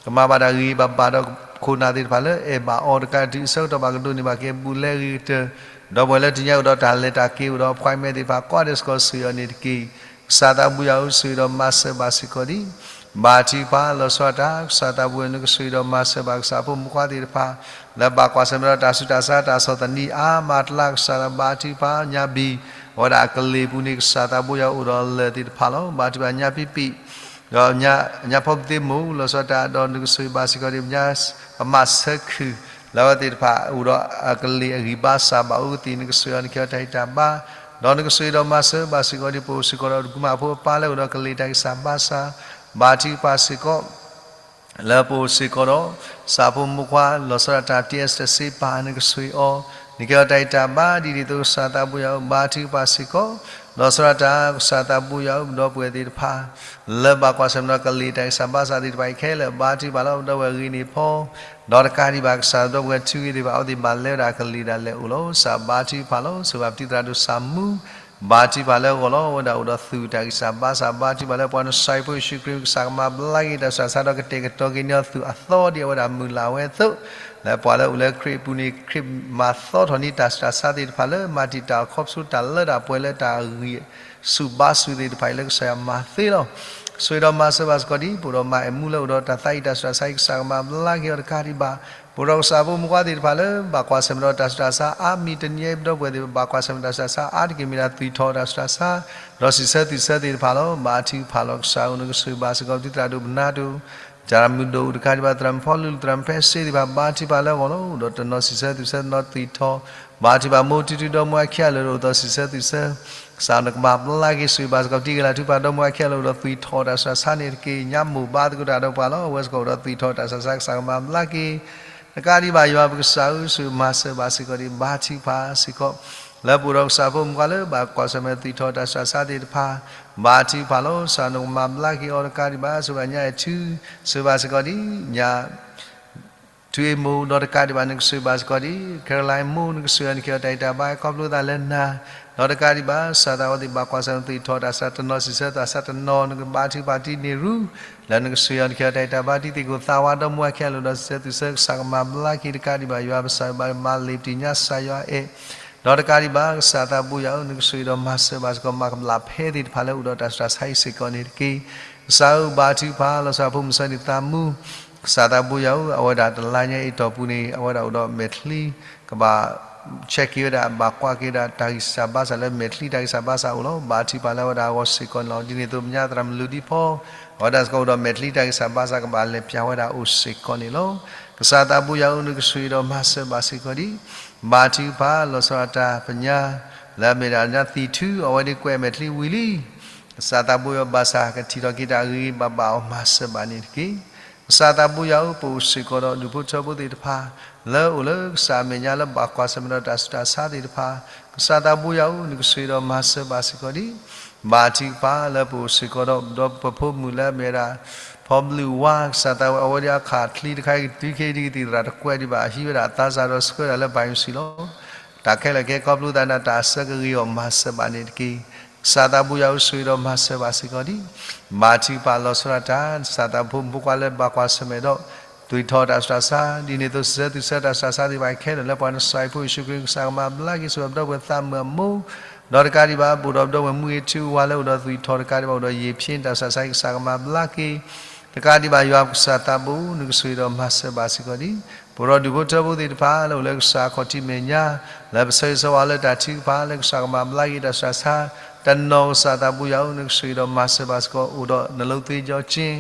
ကမၤဘၣ်တၢ်ဂ့ၤဘၣ်ဘၣ်ဒီးခိၣ်နၢ်သ့ၣ်တဖၣ်လၢအဲၣ်ဘၣ်အီၤတကးတုၤအဆၢကတီၢ်ဘၣ်ကဒိးန့ၢ်ဘၣ်က့ၤအဘူးအလဲအဂ့ၤကတၢၢ် ဒီပုၢ်ဝဲၢ်လၢတညါအိၣ်ဒီးတၢ်လဲၤတၢ်က့ၤအိၣ်ဒီး appointment သ့ၣ်တဖၣ် ကိးဂၤဒဲးစ့ၢ်ကီးဆိၣ်ဂ့ၤအီၤန့ၣ်တက့ၢ်. ကစၢ်သးဘိယွၤဧၢ ဆိၣ်ဂ့ၤဒီးမၤစၢၤဘၣ်စ့ၢ်ကီးဒံး ဘါထုကဖၣ်လီၤဆီဒၣ်တၢ် ကစၢ်သးဘိယွၤ နကဆိၣ်ဂ့ၤဒီးမၤစၢၤဘၣ်ကစၢ်ဖိမုၣ်ဖိခွါသ့ၣ်တဖၣ် လၢဘၣ်ကွၢ်ဆၢၣ်မဲာ်ဒီးတၢ်ဆူးတၢ်ဆါတၢ်ဆီၣ်သနံးအါမးတလါ ကစၢ်လၢဘါထုကဖၣ်ညါဘံၣ် အဝဲဒၣ်အကလံၤပူၤန့ၣ် ကစၢ်သးဘိယွၤအိၣ်ဒီးလၢၢ်သ့ၣ်တဖၣ်လီၤ. ဘါထုကဖၣ်ညါပံပံ ဒီးညါဖီပသ့မိၢ်လီၤဆီဒၣ်တၢ် ဒီးနကဆိၣ်ဂ့ၤဘၣ်စ့ၢ်ကီးဒံး ပညါပမၤဆၢခုၣ် လၢအဝဲသ့ၣ်တဖၣ်အိၣ်ဒီးအကလံၤအဂံၢ်ဘါစၢ်ဘၣ်အိၣ်ကသံၣ် နကဆိၣ်ဂ့ၤအီၤ နကဟ့ၣ်အီၤတၢ်ဂံၢ်တၢ်ဘါ ဒီးနကဆိၣ်ဂ့ၤဒီးမၤစၢၤဘၣ်စ့ၢ်ကီးဒံး ပအိၣ်စ့ၢ်ကီးဒီးဒိၣ်မးဖိအပၢ်လၢအိၣ်ဒီးကလံၤတၢ်ဂံၢ်စၢ်ဘါစၢ် ဘါထုကဖၣ်စ့ၢ်ကီး လၢပအိၣ်စ့ၢ်ကီးဒီး ကစၢ်ဖိမုၣ်ဖိခွါ လီၤဆီဒၣ်တၢ် T S တဆ့ပၢ် နကဆိၣ်ဂ့ၤအီၤ နကဟ့ၣ်အီၤတၢ်ဂံၢ်တၢ်ဘါ ဒ်န့ၣ်အသိးကစၢ်သးဘိယွၤဧၢ ဘါထုကဖၣ်စ့ၢ်ကီး လီၤဆီဒၣ်တၢ် ကစၢ်သးဘိယွၤဧၢ ပဒီပုၢ်ဝဲၢ်သ့ၣ်တဖၣ် လၢဘၣ်ကွၢ်ဆၢၣ်မဲာ်ဒီးကလံၤတၢ်ဂံၢ်စၢ်ဘါစၢ်သ့ၣ်တဖၣ်အံၤခဲလၢာ် ဘါထုကဖၣ်လီၤ ပဒီပုၢ်ဝဲၢ်ဂ့ၤန့ၢ်ဖီ ဒီးတကးဒံးဘၣ်ကစၢ်ဒီပုၢ်ဝဲၢ်ထုဂ့ၤသ့ၣ်တဖၣ် အဝဲသ့ၣ်ဘၣ်လဲၤဝဲဒၣ်ကလံၤဒၣ်လဲာ်အိၣ်လီၤ ကစၢ်ဘါထုကဖၣ်လီၤ ဆိၣ်ဂ့ၤဘၣ်ပတံၤသရၣ်ဒိၣ်စၢ်မူ ဘါထုကဖၣ်လၢအဂီၢ်လီၤ အဝဲဒၣ်အိၣ်ဒီးသူၣ်တၢ်ဂံၢ်စၢ်ဘါစၢ် ဘါထုကဖၣ်လၢပှၤနဆှၢဖိယ့ၣ်ၡူးခရံာ် ကစၢ်ကမၤဘျါက့ၤတၢ်ဆူးတၢ်ဆါဒီးကတဲာ်ကတီၤက့ၤန့ၢ်အီၤသူၣ်အသီဒ်အဝဲဒၣ် မုၢ်လၢ်ဝဲအသိး လၢပှၤလၢအိၣ်လၢခရံာ်အပူၤန့ၣ် ခရံာ်မၤသီထီၣ်န့ၢ်တၢ်ဆူးတၢ်ဆါသ့ၣ်တဖၣ်လၢ မၤတံာ်တာ်ခီဖျိတၢ်လၢတၢ်ပှဲၤလၢတၢ်ဂံၢ်ဆူၣ်ဘါဆူၣ်သ့ၣ်တဖၣ်အံၤလၢကစၢ်ယွၤမၤသ့လီၤ. ဆိၣ်ဂ့ၤဒီးမၤစၢၤဘၣ်စ့ၢ်ကီးဒံး ပအိၣ်ဒီးမါအဲၣ်မူလၢအိၣ်ဒီးတၢ်သးအံၤတၢ်ဆူးတၢ်ဆါအံၤ ကစၢ်ကမၤဘျါက့ၤအီၤတကးဒံးဘၣ် ပအိၣ်ဒီးကစၢ်ဖိမုၣ်ဖိခွါသ့ၣ်တဖၣ်လၢ ဘၣ်ကွၢ်ဆၢၣ်မဲာ်ဒီးတၢ်ဆူးတၢ်ဆါ အါမံၤတနံၤအံၤ ပဒီပုၢ်ဝဲၢ်သ့ၣ်တဖၣ်ဘၣ်ကွၢ်ဆၢၣ်မဲာ်တၢ်ဆူးတၢ်ဆါ အါတက့ၢ်မ့ၢ်ဒၣ်သွံၣ်ထီၣ်တၢ်ဆူးတၢ်ဆါ ဒီးစံးဆၢသွံၣ်ဆၢသ့ၣ်တဖၣ်လီၤ. ဘါထုကဖၣ်လီၤကစၢ်ဧၢ နကဆိၣ်ဂ့ၤဘၣ်စ့ၢ်ကီးပတံၤသရၣ်ဒိၣ်ပနါဒိၣ် သရၣ်မုၣ်ဒိၣ်တကးဒံးဘၣ် သရၣ်မုၣ်ဖီလူၤ သရၣ်မုၣ်ဖဲစ့သ့ၣ်တဖၣ် ဘါထုကဖၣ်လၢအဂီၢ်လီၤ. အိၣ်ဒီးတနီၤစံးဆၢသွံၣ်ဆၢ တနီၤသွံၣ်ထီၣ် ဘါထုကဖၣ် မိၢ်ထူထူဒီးမိၢ်အခံဂၤလၢအိၣ်ဒီးစံးဆၢသွံၣ်ဆၢ ကစၢ်နကမၤဘျါက့ၤ ဆိၣ်ဂ့ၤဘၣ်စ့ၢ်ကီးပတံၤကလၤထူ ပှၤဒီမိၢ်အခံဂၤလၢအိၣ်ဒီး သွံၣ်ထီၣ်တၢ်ဆူးတၢ်ဆါန့ၣ်တက့ၢ်. ညါမိၢ်ဘါသကိးတၢ်ဒီးပှၤလီၤ. အဝဲစ့ၢ်ကီးအိၣ်ဒီးသွံၣ်ထီၣ်တၢ်ဆူးတၢ်ဆါ ကစၢ်ကမၤဘျါက့ၤ တကးဒံးဘၣ် ယွၤပကစၢ်ဧၢ ဆိၣ်ဂ့ၤမၤစၢၤဘၣ်စ့ၢ်ကီးဒံး ဘါထုကဖၣ်စ့ၢ်ကီး လၢပအိၣ်ဒီးကစၢ်ဖိမုၣ်ဖိခွါလၢ ဘၣ်ကွၢ်ဆၢၣ်မဲာ်သွံၣ်ထီၣ်တၢ်ဆူးတၢ်ဆါသ့ၣ်တဖၣ် ဘါထုကဖၣ်လီၤ. ကစၢ်နကမၤဘျါက့ၤအီၤတကးဒံးဘၣ် ဆိၣ်ဂ့ၤဘၣ်ညါအဲၣ်ထူ ဆိၣ်ဂ့ၤဘၣ်စ့ၢ်ကီးဒံး ညါ ထူအ့မိၢ် ဒီးတကးဒံးဘၣ် နကဆိၣ်ဂ့ၤဘၣ်စ့ၢ်ကီးဒံး Caroline မိၢ် နကဆိၣ်ဂ့ၤအီၤ နကဟ့ၣ်အီၤတၢ်ဂံၢ်တၢ်ဘါ ခီဖျိသးလၢနၤ ဒီးတကးဒံးဘၣ် ကစၢ်သးဝဲသ့ၣ်ဘၣ်ကွၢ်ဆၢၣ်မဲာ်သွံၣ်ထီၣ်တၢ်ဆူးတၢ်ဆါ တနီၤစံးဆၢသွံၣ်ဆၢတနီၤ နကဘါထုကဖၣ်တံၤန့ၢ်ရူ လၢနကဆိၣ်ဂ့ၤအီၤ နကဟ့ၣ်အီၤတၢ်ဂံၢ်တၢ်ဘါ တံၤသကိးသးဝါဒီမိၢ်အခံဂၤလၢအိၣ်ဒီးစံးဆၢသွံၣ်ဆၢ ကစၢ်ကမၤဘျါက့ၤတကးဒံးဘၣ် ယွၤပကစၢ်ဘၣ်မၤလ့ၤပတံၢ်ညါကစၢ်ယွၤအဲၣ် ဒီးတကးဒံးဘၣ် ကစၢ်သးဘိယွၤဧၢ နကဆိၣ်ဂ့ၤဒီးမၤစၢၤဘၣ်စ့ၢ်ကီး မၤကဘျၣ်ဖဲသ့ၣ်တဖၣ်လၢအိၣ်ဒီးတၢ်ဆူးတၢ်ဆါအံၤစ့ၢ်ကီးန့ၣ်တက့ၢ်. ကစၢ်ဧၢ ဘါထုကဖၣ်လီၤဆီဒၣ်ဖိမုၣ်ဆၢန့ၣ်သးမူ ကစၢ်သးဘိယွၤဧၢ, အဝဲဒၣ်တလါညါအံၤအတီၢ်ပူၤန့ၣ် အဝဲဒၣ်အိၣ်ဒီးမဲာ်ချံ ကဘၣ် check က့ၤဝဲဒၣ် ဘၣ်ကွၢ်က့ၤဝဲဒၣ်တၢ်ဂံၢ်စၢ်ဘါစၢ်လၢမဲာ်ချံတၢ်ဂံၢ်စၢ်ဘါစၢ်အိၣ်လီၤ. ဘါထုကဖၣ်လၢအဝဲဒၣ်အဂီၢ်စ့ၢ်ကီးန့ၣ်လီၤ. ဒ်န့ၣ်အသိးမဲာ်ညါသရၣ်မုၣ်လူၤဒံဖီ အဝဲဒၣ်စ့ၢ်ကီးအိၣ်ဒီးမဲာ်ချံတၢ်ဂံၢ်စၢ်ဘါစၢ်ကဘၣ်လဲၤပၠးဝဲဒၣ်အိၣ်စ့ၢ်ကီးန့ၣ်လီၤ. ကစၢ်သးဘိယွၤဧၢ, နကဆိၣ်ဂ့ၤဒီးမၤစၢၤဘၣ်စ့ၢ်ကီးဒံး ဘါထုကဖၣ်လီၤဆီဒၣ်တၢ်ပညါ လၢအမ့ၢ်ဒၣ်ညါသံၣ်ထူ အဝဲဒၣ်ကွဲးမဲာ်ချံဝံၤလံ. ကစၢ်သးဘိယွၤဧၢ, ဘၣ်ဆၣ်ကထံၣ်ထီၣ်က့ၤတၢ်ဂ့ၤဂ့ၤဘၣ်ဘၣ်အီၤ မၤစၢၤဘၣ်န့ၣ်တက့ၢ်. ကစၢ်သးဘိယွၤဧၢ, ပအိၣ်စ့ၢ်ကီးဒီးဒူၣ်ဖိထၢဖိသ့ၣ်တဖၣ် လၢအိၣ်လၢကစၢ်အမဲာ်ညါလၢဘၣ်ကွၢ်ဆၢၣ်မဲာ်ဒီးတၢ်ဆူးတၢ်ဆါသ့ၣ်တဖၣ်, ကစၢ်သးဘိယွၤဧၢ, နကဆိၣ်ဂ့ၤဒီးမၤစၢၤဘၣ်စ့ၢ်ကီးဒံး ဘါထုကဖၣ်လၢပအိၣ်စ့ၢ်ကီးဒီး ဒီးပဖိမုၣ်လၢအမ့ၢ်ဝဲဒၣ် ဖီဘျုးဝါ, ကစၢ်သးဘိယွၤဧၢ, အဝဲဒၣ်အခးချံတခါအံၤ တုၤခဲအံၤဒံးကသံၣ်သရၣ်တကွဲးဒံးဘၣ် ဟံးဝဲဒၣ်အသးစၢ်ဒီးဆှၢဒၣ်လၢ biopsy လီၤ. တၢ်ခဲလၢာ်ခဲဆ့ခီဖျိသးန့ၣ် တၢ်အဆၢကဂ့ၤအီၤ မၤစၢၤဘၣ်န့ၣ်တက့ၢ်. ကစၢ်သးဘိယွၤဧၢ, ဆိၣ်ဂ့ၤဒီးမၤစၢၤဘၣ်စ့ၢ်ကီးဒံး ဘါထုကဖၣ်လီၤဆီဒၣ်တၢ် ကစၢ်သးဘိဖိမုၣ်ဖိခွါလၢဘၣ်ကွၢ်ဆၢၣ်မဲာ်ဒီး သွံၣ်ထီၣ်တၢ်ဆူးတၢ်ဆါ ဒ်န့ၣ်အသိး စၢၤသွံၣ်စၢၤတၢ်ဆူးတၢ်ဆါသ့ၣ်တဖၣ်ခဲလၢာ်လၢပှၤကစၢ်ယ့ၣ်ၡူးခရံာ် ကစၢ်ကမၤဘျါက့ၤ ဆိၣ်ဂ့ၤပဒီပုၢ်ဝဲၢ်သးမုာ်အမိၢ်, ဒီးတကးဒံးဘၣ် ပအိၣ်ဒီးပဒီပုၢ်ဝဲၢ်မုၣ်ဂ့ၤထူဝါလၢအိၣ်ဒီးသွံၣ်ထီၣ်တကးဒံးဘၣ် အိၣ်ဒီးယံာ်ဖျ့တၢ်ဆူးတၢ်ဆါ ကစၢ်ကမၤဘျါက့ၤ တကးဒံးဘၣ် ယွၤကစၢ်သးဘိ နကဆိၣ်ဂ့ၤဒီးမၤစၢၤဘၣ်စ့ၢ်ကီးဒံး ပအိၣ်ဒီးဒူၣ်ဖိထၢဖိသ့ၣ်တဖၣ် လၢအိၣ်လၢကစၢ်ခီၣ်ထံးမဲာ်ညါ လၢပဆၢဂ့ၤဆၢဝါလၢတၢ်ထုကဖၣ် လၢကစၢ်ကမၤဘျါက့ၤတၢ်ဆူးတၢ်ဆါ တနီၤကစၢ်သးဘိယွၤဧၢ နကဆိၣ်ဂ့ၤဒီးမၤစၢၤဘၣ်စ့ၢ်ကီး အိၣ်ဒီးနလိသွ့ကၠီကၠ့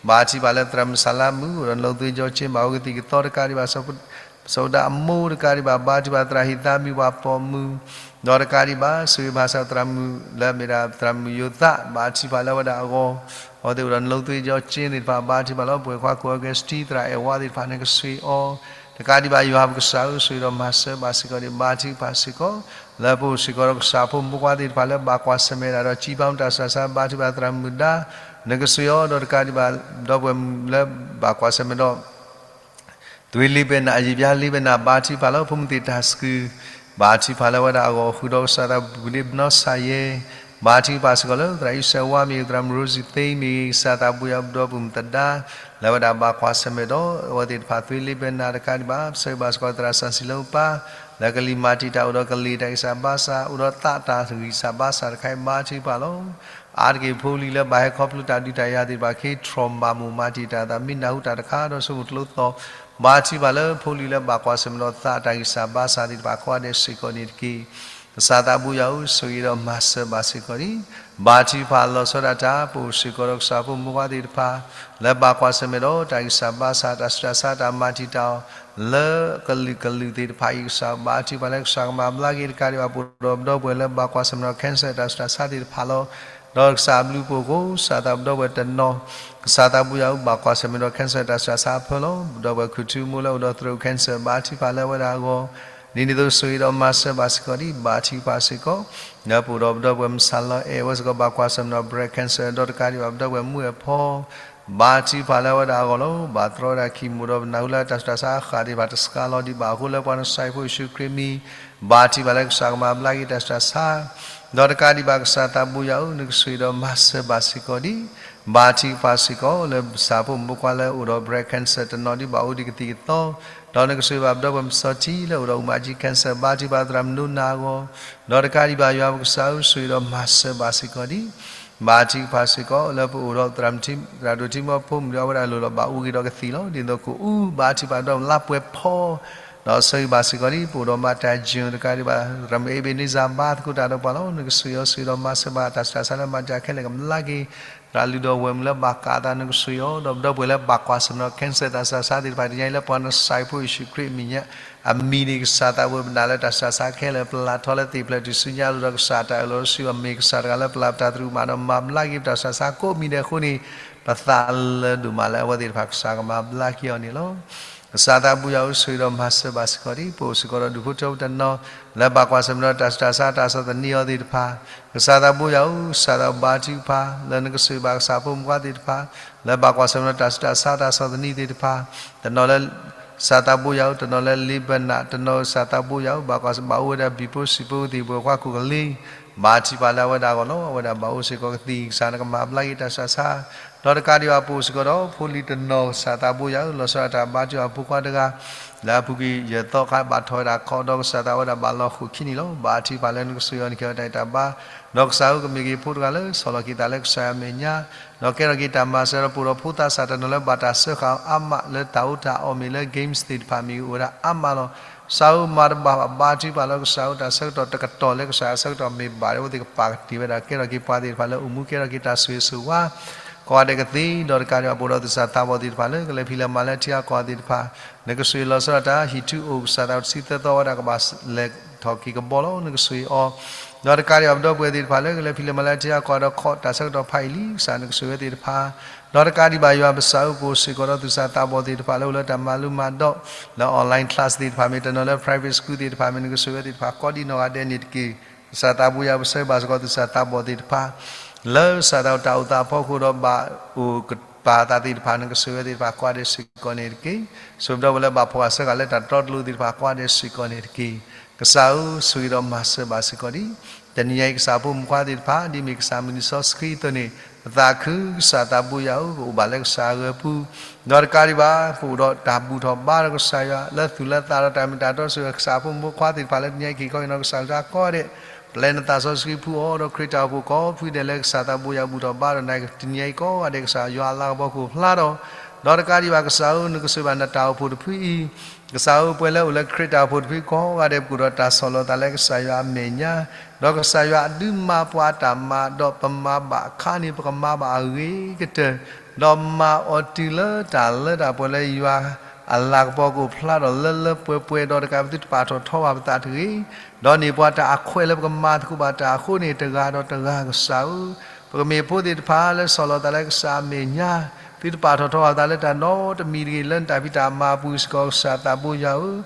ဘါထုကဖၣ်လၢသရၣ်မုၣ်စၤလါမုၣ် အိၣ်ဒီးနလိသွ့ကၠီကၠ့ ဘၣ်အိၣ်ကသံၣ်ကသီတကးဒံးဘၣ် စီၤဒၤအမိၢ်တကးဒံးဘၣ် ဘါထုကဖၣ်သရၣ်ဟံၣ်သးမံၤပှၤပိာ်မုၣ် ဒီးတကးဒံးဘၣ် ဆိၣ်ဂ့ၤမၤစၢၤသရၣ်မုၣ် လၢအမ့ၢ်ဒၣ်သရၣ်မုၣ်ယိၤသး ဘါထုကဖၣ်လၢအဝဲဒၣ်အဂီၢ် အဝဲသ့ၣ်အိၣ်ဒီးနလိသွ့ကၠီကၠ့သ့ၣ်တဖၣ် ဘါထုကဖၣ်လီၤ ပဝဲၢ်ခွါကိၣ်အီကူးစတံ သရၣ်အဲၣ်ဝါသ့ၣ်တဖၣ် နကဆိၣ်ဂ့ၤအီၤ တကးဒံးဘၣ် ယွၤပကစၢ်ဧၢ ဆိၣ်ဂ့ၤဒီးမၤစၢၤဘၣ်စ့ၢ်ကီးဒံး ဘါထုကဖၣ်စ့ၢ်ကီး လၢပအိၣ်စ့ၢ်ကီးဒီးကစၢ်ဖိမုၣ်ဖိခွါသ့ၣ်တဖၣ်လၢဘၣ်ကွၢ်ဆၢၣ်မဲာ်ဒၣ်ဒီး ကံဘါမူတၢ်ဆူးတၢ်ဆါ ဘါထုကဖၣ်သရၣ်မုၣ်ဒါ နကဆိၣ်ဂ့ၤအီၤ ဒီးတကးဒံးဘၣ် ဒီပုၢ်ဝဲၢ်မုၣ်လၢဘၣ်ကွၢ်ဆၢၣ်မဲာ်ဒီး သွ့လ့ဘဲနး ယံာ်ဘျါလ့ဘဲနး ဘါထုကဖၣ်လၢဖိမုၣ်သ့ၣ်တၢ်သကုၤ ဘါထုကဖၣ်လၢအဝဲဒၣ်အဂီၢ် ဃုာ်ဒီးကစၢ်သးဘိပူၤန့ၣ် ဘနီၣ်စၢ်ယဲ ဘါထုကဖၣ်စ့ၢ်ကီးလၢသရၣ်အံၣ်စဲးဝါမ့ၢ်ဂ့ၤ သရၣ်မုၣ်ရိစံၣ်သ့မ့ၢ်ဂ့ၤ ကစၢ်သးဘိယွၤ ဒီပုၢ်ဝဲၢ်မုၣ်သဒါ လၢအဝဲဒၣ်ဘၣ်ကွၢ်ဆၢၣ်မဲာ်ဒီး အဝဲသ့ၣ်တဖၣ်သွ့လ့ဘဲနးတကးဒံးဘၣ် ပဆၢဂ့ၤဘၣ်စ့ၢ်ကီးသရၣ်စီဆှံလၢအိၣ်ပၢ် လၢကလံၤမၤတံာ်တာ်အိၣ်ဒီးကလံၤတၢ်ဂံၢ်စၢ်ဘါစၢ် အိၣ်ဒီးသးတၢ်ဂံၢ်စၢ်ဘါစၢ်တခါအံၤ ဘါထုကဖၣ်လီၤ. အါတက့ၢ်ဖိလံၤလၢဘၣ်ဟဲခီဖျိတၢ်ဒုးတၢ်ယၤသ့ၣ်တဖၣ် ခ့ထီၣ်မၤမူးမၤတံာ်တာ်သး မ့ၢ်နၢ်ဟူတၢ်တခါဒီးဆိကမိၣ်ကျိသီၣ် ဘါထုကဖၣ်လၢဖိလံၤလၢဘၣ်ကွၢ်ဆၢၣ်မဲာ်ဒီးသးတၢ်ဂံၢ်စၢ်ဘါစၢ်သ့ၣ်တဖၣ်ကိးဂၤဒဲးစ့ၢ်ကီးန့ၣ်တက့ၢ်. ကစၢ်သးဘိယွၤဧၢ ဆိၣ်ဂ့ၤဒီးမၤစၢၤဘၣ်စ့ၢ်ကီးဒံး ဘါထုကဖၣ်လီၤဆီဒၣ်တၢ် ပအိၣ်စ့ၢ်ကီးဒီးကစၢ်ဖိမုၣ်ဖိခွါသ့ၣ်တဖၣ် လၢဘၣ်ကွၢ်ဆၢၣ်မဲာ်ဒီးတၢ်ဂံၢ်စၢ်ဘါစၢ် တၢ်ဆူးတၢ်ဆါ တၢ်မၤတံာ်တာ်အီၤ လၢကလုာ်ကလုာ်သ့ၣ်တဖၣ်အံၤ ကစၢ်ဘါထုကဖၣ်လၢကစၢ်ကမၤဘျါက့ၤတကးဒံးဘၣ် ပအိၣ်ဒီးပဒီပုၢ်ဝဲၢ်လၢဘၣ်ကွၢ်ဆၢၣ်မဲာ်ဒီး cancer တၢ်ဆူးတၢ်ဆါသ့ၣ်တဖၣ်လီၤ. ဒီးကစၢ်အဘျုးအဖှိၣ်အဃိ ကစၢ်သးပဒီပုၢ်ဝဲၢ်တနီၤ ကစၢ်သးဘိယွၤဧၢ ဘၣ်ကွၢ်ဆၢၣ်မဲာ်ဒီး cancer တၢ်ဆူးတၢ်ဆါအဖၢလီၤ. ပဒီပုၢ်ဝဲၢ်ခူၣ်ထူမိၢ်လၢအိၣ်ဒီးသရိာ် cancer ဘါထုကဖၣ်လၢအဝဲဒၣ်အဂီၢ် ဒ်န့ၣ်အသိးဆိၣ်ဂ့ၤဒီးမၤစၢၤဘၣ်စ့ၢ်ကီးဒံး ဘါထုကဖၣ်စ့ၢ်ကီး လၢပအိၣ်ဒီးပဒီပုၢ်ဝဲၢ်မုၣ်စၢ်လီၤအဲၣ် အဝဲစ့ၢ်ကီး ဘၣ်ကွၢ်ဆၢၣ်မဲာ်ဒီး breast cancer ဒီးတကးဒံးဘၣ် ပဒီပုၢ်ဝဲၢ်မုၣ်အဲၣ်ဖီ ဘါထုကဖၣ်လၢအဝဲဒၣ်အဂီၢ်လီၤ. ဘၣ်တြီဝဲဒၣ် chemo ဒီးပနၢ်ဟူလၢတၢ်ဆူးတၢ်ဆါအဃၣ်သ့ၣ်တဖၣ်တစှၤလီၤဒံးဘၣ်အဃိ လၢပှၤကစၢ်ယ့ၣ်ၡူးခရံာ်အမံၤ ဘါထုကဖၣ်လၢကစၢ်ကမၤဘျါက့ၤတၢ်ဆူးတၢ်ဆါ ဒီးတကးဒံးဘၣ် ကစၢ်သးဘိယွၤဧၢ နကဆိၣ်ဂ့ၤဒီးမၤစၢၤဘၣ်စ့ၢ်ကီးဒံး ဘါထုကဖၣ်စ့ၢ်ကီး လၢကစၢ်ဖိမုၣ်ဖိခွါလၢအိၣ်ဒီး breast cancer တနီၤဒံးဘၣ်အိၣ်ဒံးကသံၣ်ကသီ ဒီးနကဆိၣ်ဂ့ၤဘၣ်ပဒီပုၢ်ဝဲၢ်မုၣ်စီၤထံလၢအိၣ်ဒီး အူမၤကၠံ cancer ဘါထုကဖၣ်သရၣ်မုၣ်နိနၤအဂီၢ် ဒီးတကးဒံးဘၣ် ယွၤပကစၢ်ဧၢ ဆိၣ်ဂ့ၤဒီးမၤစၢၤဘၣ်စ့ၢ်ကီးဒံး ဘါထုကဖၣ်စ့ၢ်ကီး လၢပအိၣ်ဒီးသရၣ်ဒိၣ်ထံမီဖိမုၣ်ဒီး အဝဲဒၣ်လိၣ်လီၤဘၣ်အူဂ့ၤဒီးကသံၣ်လီၤ. ဒ်သိးကအိၣ် ဘါထုကဖၣ်ဒီးလါပှဲၤဖီ ဒီးဆိၣ်ဂ့ၤဘၣ်စ့ၢ်ကီးဒံး ပအိၣ်ဒီးမၤတၢ်ယၢၢ်တကးဒံးဘၣ် သရၣ်မုၣ်အ့ဘ့းနံစၢ်ဘါသကိးတၢ်ဒီးပှၤလီၤ. နကဆိၣ်ဂ့ၤအီၤ ဆိၣ်ဂ့ၤဒီးမၤစၢၤဘၣ်တၢ်ဆူးတၢ်ဆါလၢမၤတၢ်ခဲလၢာ်ကမျၢၢ်က့ၤ သရၣ်လုၢ်ဒီးဝဲၢ်မုၣ်လၢဘၣ်ကးအသး နကဆိၣ်ဂ့ၤအီၤ ဒီးပဒီပုၢ်ဝဲၢ်လၢဘၣ်ကွၢ်ဆၢၣ်မဲာ်ဒီး cancer တၢ်ဆူးတၢ်ဆါသ့ၣ်တဖၣ် တနံၤအံၤလၢပှၤကစၢ်ယ့ၣ်ၡူးခရံာ်အမံၤ အမံၤန့ၣ် ကစၢ်သးဘိပနာ်လၢတၢ်ဆူးတၢ်ဆါခဲလၢာ် ပျၢ်ထီလၢသ့ၣ်ဖျၢၣ်ထူၣ်စုညါအလိၤဒီး ကစၢ်တၢ်အၢၣ်လီၤတစုအမ့ၢ် ကစၢ်တဂၤလၢပျၢ်ပတၢ်သရူးမၤဒီးမၤဘျါက့ၤပတၢ်ဆူးတၢ်ဆါကိးမံၤဒဲးအဃိန့ၣ် ပသးလၢဒိၣ်မးလၢအဝဲသ့ၣ်တဖၣ် ကစၢ်ကမၤဘျါက့ၤအီၤန့ၣ်လီၤ. ကစၢ်သးဘိယွၤဧၢ ဆိၣ်ဂ့ၤဒီးမၤစၢၤဘၣ်စ့ၢ်ကီးဒံး ပအိၣ်စ့ၢ်ကီးဒီးဒူၣ်ဖိထၢဖိတနီၤ လၢဘၣ်ကွၢ်ဆၢၣ်မဲာ်ဒီးတၢ်ဆူးတၢ်ဆါ တၢ်ဆီၣ်သနံးအီၤသ့ၣ်တဖၣ် ကစၢ်သးဘိယွၤဧၢ ကစၢ်သးဘါထုကဖၣ် လၢနကဆိၣ်ဂ့ၤဘၣ်ကစၢ်ဖိမုၣ်ဖိခွါသ့ၣ်တဖၣ် လၢဘၣ်ကွၢ်ဆၢၣ်မဲာ်ဒီးတၢ်ဆူးတၢ်ဆါ တၢ်ဆီၣ်သနံးသ့ၣ်တဖၣ် တနီၤလၢ ကစၢ်သးဘိယွၤဧၢ တနီၤလၢလ့ဘဲနး တနီၤကစၢ်သးဘိယွၤဧၢ ဘၣ်ကွၢ်ဆၢၣ် ဘၣ်အိၣ်ဝဲဒၣ်ဘံၣ်ဖိစံၣ်ဖိသ့ၣ် ပဝဲၢ်ခွါခိၣ်ကလ့ ဘါထုကဖၣ်လၢအဝဲဒၣ်အဂီၢ်လီၤ. အဝဲဒၣ်ဘၣ်အိၣ်စ့ၢ်ကီးကသံၣ် ကစၢ်နကမၤဘျါက့ၤတၢ်ဆူးတၢ်ဆါ, ဒီးတကးဒံးဘၣ်ပအိၣ်စ့ၢ်ကီးဒီးဖိလံၤတနီၤ ကစၢ်သးဘိယွၤဧၢ, လီၤဆီဒၣ်တၢ်ဘါထုကဖၣ်ဖိခွါတဂၤ လၢအပူၤကွံာ်ယဲၢ်သီခါ ဘၣ်ထီၣ်ဝဲဒၣ်ခီ ဒီးကစၢ်သးဝဲဒၣ်ဘၣ်လီၤဃိာ်ခံနံၣ်လီၤ. ဘါထုကဖၣ်လၢနကစၢ်ယွၤန့ၣ် ကဲထီၣ်တၢ်အံၤတၢ်ဘါ, ဒီးကစၢ်ဧၢ ကမ့ၢ်က့ၤဖိတဂၤလၢ ဆီၣ်လီၤက့ၤသးလၢကစၢ်ယွၤအမဲာ်ညါ, ဒီးကဲထီၣ်က့ၤတၢ်မၤစၢၤဒီး ပအိၣ်ဒီးဖိသးစၢ်တနီၤလၢဘၣ်တၢ်စၢဃာ်အီၤအါမး လၢတၢ်အိၣ်တၢ်အီၣ်မ့ၢ်လၢ games သ့ၣ်တဖၣ်မ့ၢ်ဂ့ၤ အိၣ်ဝဲဒၣ်အါမးလီၤ. ကစၢ်ဧၢ မၤတဘၣ်ဘၣ် ဘါထုကဖၣ်လၢကစၢ်ဧၢ တၢ်ဆၢကတီၢ်တကတီၢ်လၢကစၢ်ယွၤအဆၢကတီၢ်မ့ၢ်ဘၣ်ဒီး အဝဲသ့ၣ်ကပာ်ကတ့ၢ်ဝဲဒၣ် ကဲထီၣ်က့ၤပှၤသ့ၣ်တဖၣ်လၢအိၣ်မူ ကဲထီၣ်က့ၤတၢ်ဆိၣ်ဂ့ၤဆိၣ်ဝါ ကိးဂၤဒဲးကသ့, ဒီးတကးဒံးဘၣ်ပအိၣ်ဒီးသူၣ်စၢ်သးဘီၣ်သ့ၣ်တဖၣ်လၢ ကလဲၤဖံးလဲၤမၤလၢထံဂၤကီၢ်ဂၤသ့ၣ်တဖၣ်, နကဆိၣ်ဂ့ၤလီၤဆီဒၣ်တၢ် ဟံၣ်ထူၣ်အိၣ် ကစၢ်သးဝဲတဆံသၢသီဝဲဒၣ်ကဘၣ်လဲၤထီၣ်က့ၤကဘီလီၤ နကဆိၣ်ဂ့ၤအီၤ, ဒီးတကးဒံးဘၣ်ပဒီပုၢ်ဝဲၢ်သ့ၣ်တဖၣ်လၢ ကလဲၤဖံးလဲၤမၤလၢထံဂၤကီၢ်ဂၤဒီးခီၣ်တၢ်ဆၢကတီၢ်ဖးယံာ်လံ ကစၢ်နကဆိၣ်ဂ့ၤဝဲသ့ၣ်တဖၣ်, ဒီးတကးဒံးဘၣ်ယွၤပစၢ်ဧၢ ပအိၣ်စ့ၢ်ကီးဒီးသူၣ်စၢ်သးဘီၣ်သ့ၣ်တဖၣ်လၢအိၣ်လၢတၢ်မၤလိမၤဒိး လၢ online class သ့ၣ်တဖၣ်မ့ၢ်တနီၤလၢ private school သ့ၣ်တဖၣ်မ့ၢ် နကဆိၣ်ဂ့ၤဝဲသ့ၣ်တဖၣ် ကိးဒံနီၢ်ဂၤဒဲးန့ၣ်တက့ၢ်. ကစၢ်သးဘိယွၤပဆၢဘၣ်စ့ၢ်ကီးသူၣ်စၢ်သးဘီၣ်သ့ၣ်တဖၣ် လၢကစၢ်သးတၢ်အိၣ်သးအဖီခိၣ်ဒီးဘၣ်အိၣ်ကပၤသးသ့ၣ်တဖၣ် နကဆိၣ်ဂ့ၤဝဲသ့ၣ်တဖၣ်ကိးဂၤဒဲးစ့ၢ်ကီးန့ၣ်တက့ၢ်. ဆိၣ်ပဒီပုၢ်ဝဲၢ်လၢဘၣ်ဖှီၣ်အဆၢကၤလၢတၢ်တြီတလိၤသ့ၣ်တဖၣ်ကိးဂၤဒဲးစ့ၢ်ကီးန့ၣ်တက့ၢ်. ကစၢ်ဧၢ ဆိၣ်ဂ့ၤဒီးမၤစၢၤဘၣ်စ့ၢ်ကီးဒံး တနံၤညါအံၤ ကစၢ်ဖိမုၣ်ခွါသ့ၣ်တဖၣ် ဒ်မ့ၢ်ကစၢ်မုၢ်နံၤစီဆှံအသိးန့ၣ် ပသးခုကစၢ်သးဘိယွၤဧၢ ကအိၣ်ဘၣ်လၢကစၢ်အဂၢၤပူၤ, ဒီးတကးဒံးဘၣ် ပအိၣ်ဒီးတၢ်ဘူၣ်ထီၣ်ဘါဒီးကစၢ်ယွၤ လၢသူၣ်လၢသးဒီးတၢ်မ့ၢ်တၢ်တီစ့ၢ်ကီး ကစၢ်ဖိမုၣ်ဖိခွါသ့ၣ်တဖၣ်လၢတနံၤညါအံၤ က့ၤခီက့ၤနီၢ်ကစၢ်ကလုၢ်ကထါကိးဂၤဒဲး ပျဲနသးစီဆှံဖှူအီၤဒီးခရံာ်တၢ်အိၣ်ဖှိၣ်ကိးဖုဒဲးလၢကစၢ်သးဘိယွၤဘူၣ်ထီၣ်ဘါဒီးနၤ တနံၤညါအံၤကိးဂၤဒဲး ကစၢ်ယွၤအလၤကပီၤကအိၣ်ဖျါဒီး, ဒီးတကးဒံးဘၣ်ကစၢ်ဧၢ နကဆိၣ်ဂ့ၤဘၣ်နတၢ်အိၣ်ဖှိၣ်တဖုအံၤ ကစၢ်ဧၢ ပဝဲလၢအိၣ်လၢခရံာ်တၢ်အိၣ်ဖှိၣ်တဖုကိးဂၤဒဲး ပကအိၣ်ဒီးတၢ်ဆီၣ်လီၤသးလၢကစၢ်ယွၤအမဲာ်ညါ, ဒီးကစၢ်ယွၤအဒုးမၤပှၤတၢ်မၤ ဒီးပမၤဘၣ်အခါန့ၣ် ပကမၤဘၣ်အဂ့ၤကတၢၢ်, ဒီးမၤအီၤတုၤလၢတၢ်လၢတၢ်ပှဲၤလၢယွၤအလၤကပီၤကအိၣ်ဖျါဒီးလၢလၢပှဲၤပှဲၤ ဒီးတကးပသုတပာ်ထီၣ်ထီဘၣ်ပသးတဂ့ၤ, ဒီးန့ၢ်ပှၤတၢ်အခွဲးလၢပကမၤသကိးဘၣ်တၢ်အဃိန့ၣ် တဂၤဒီးတဂၤကစၢ်ဧၢ ပကမ့ၢ်ဖိသ့ၣ်တဖၣ်လၢဆီၣ်လီၤသးလၢကစၢ်အမဲာ်ညါ, သုတပာ်ထီၣ်ထီဘၣ်ပသးလၢတၢ်နီတမံၤတဂ့ၤ လၢနတၢ်ဖံးတၢ်မၤအပူၤစ့ၢ်ကီး ကစၢ်သးဘိယွၤဧၢ,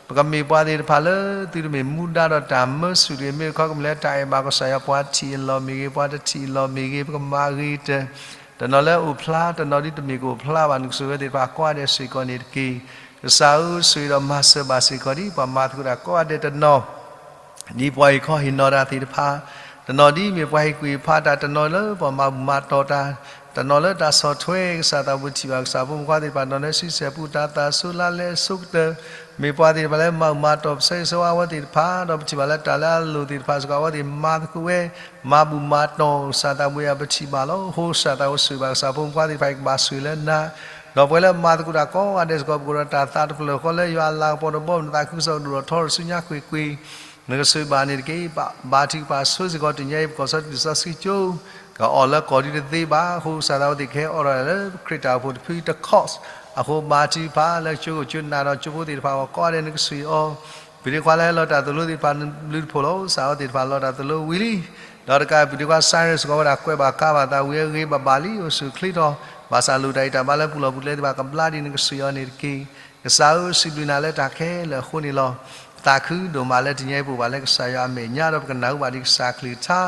ပကမ့ၢ်ပှၤသ့ၣ်တဖၣ်လၢသုတမ့ၢ်မူဒါဒီးတၢ်မၢဆူၣ်တဂ့ၤ မ့ၢ်အခီကမ့ၢ်လၢတၢ်အဲၣ်ဘၣ်ကစၢ်ယွၤ ပှၤထံၣ်အလီၢ်မ့ၢ်ဂ့ၤ ပှၤတထံၣ်အလီၢ်မ့ၢ်ဂ့ၤ ပကမၤအဂ့ၤကတၢၢ်, တနီၤလၢအိၣ်ဖျါ တနီၤဒ်တမ့ၢ်ကအိၣ်ဖျါဘၣ် နကဆိၣ်ဂ့ၤဝဲသ့ၣ်တဖၣ်ကိးဂၤဒဲးစ့ၢ်ကီးန့ၣ်တက့ၢ်. ကစၢ်ဧၢ ဆိၣ်ဂ့ၤဒီးမၤစၢၤဘၣ်စ့ၢ်ကီးဒ်ပှၤမၤသကိးတၢ်ကိးဂၤဒဲးတနီၤ ဒ်ပှၤဟ့ၣ်ခီဟ့ၣ်နီၤတၢ်သ့ၣ်တဖၣ်, တနီၤဒ်မ့ၢ်ပှၤဟ့ၣ်ကူၣ်ဟ့ၣ်ဖးတၢ်, တနီၤလၢပှၤမၤဘူၣ်မၤတီၢ်တၢ်, တနီၤလၢတၢ်ဆီၣ်ထွဲကစၢ်သးဘိထံၣ်ဘၣ်ကစၢ်ဖိမုၣ်ဖိခွါသ့ၣ်တဖၣ်, တနီၤလၢဆံဆဲၣ်ပူၤတၢ်သးဆိလါလဲအဆိကတၢၢ်, မ့ၢ်ပှၤသ့ၣ်တဖၣ်လၢမၤဘူၣ်မၤတီၢ်ပဆၢဂ့ၤဆၢဝါအဝဲသ့ၣ်တဖၣ်, ဒီးပထံၣ်ဘၣ်လၢတၢ်လၢအလိၣ်သ့ၣ်တဖၣ်စ့ၢ်ကီး အဝဲသ့ၣ်မၤသကိးဝဲ, မၤဘူၣ်မၤတီၢ်ကစၢ်သးဘိယွၤပထံၣ်ဘၣ်လီၤ. အဃိကစၢ်သးဘိဆိၣ်ဂ့ၤဘၣ်ကစၢ်ဖိမုၣ်ဖိခွါသ့ၣ်တဖၣ် ကဘၣ်ဆိၣ်ဂ့ၤလၢနၤ ဒီးပှၤလၢမၤသကိးတၢ်ကိးဂၤဒဲးစ့ၢ်ကီး ပကအိၣ်ဒီးတၢ်သးတဖျၢၣ်ဃီလၢယွၤအလၤကပီၤဒီး ဘီမုၢ်နသးခုကစီၣ်ကဒိၣ်ထီၣ်ထီဒီးဆူညါကွ့ၢ်ကွ့ၢ်, နကဆိၣ်ဂ့ၤဘၣ်န့ၣ်တက့ၢ်. ဘါထုကဖၣ်ဆိစ့ၢ်ကီးတနံၤအံၤ ပကီၢ်စီတံၢ်စီဆှံကၠိ ကအီၣ်လၢကီၢ်ဒ်တသ့ဘၣ်အဃိ ကစၢ်သးဝဲသ့ၣ်ကဟဲအီၣ်ဒီးလၢခရံာ်တၢ်အိၣ်ဖှိၣ်တဖုတခီၣ်, အဃိဘါထုကဖၣ်လၢကၠိခိၣ်ကၠိနၢ်ဒီးကၠိဖိသ့ၣ်တဖၣ် ကိးဂၤဒဲးနကဆိၣ်ဂ့ၤအီၤ ပုၢ်ဒ့ခွါလၢဟဲလီၤတၢ်သိၣ်လိသ့ၣ်တဖၣ် နဘျုးတဖှိၣ်လီၤ. ကစၢ်ဝဲသ့ၣ်တဖၣ်လီၤတၢ်သိၣ်လိဝံၤလံ, ဒီးတကးပုၢ်ဒ့ခွါ Cyrus စ့ၢ်ကီးဝဲဒၣ်ကွဲးဘၣ်ကါဘၣ်သးဝံၤအဂ့ၤဘၣ်ဘၣ်လံ အိၣ်ဆူၣ်အိၣ်ချ့ထီၣ်, ဘၣ်ဆၣ်လိၣ်တၢ်ဂံၢ်တၢ်ဘါလၢပူၤလီၢ်ပူၤကျဲသ့ၣ်တဖၣ် ကဘျါဒ်နကဆိၣ်ဂ့ၤအီၤန့ၣ်တက့ၢ်. ကစၢ်ဧၢ စံးဘျုးနၤလၢတၢ်ခဲလၢာ်အဃိန့ၣ်လီၤ. သးခုဒိၣ်မးလၢတနံၤအံၤပအိၣ်ဘၣ်လၢကစၢ်ယွၤအမဲာ်ညါ ဒီးပကနၢ်ဟူဘၣ်ဒ်ကစၢ်အကလုၢ်ကထါ,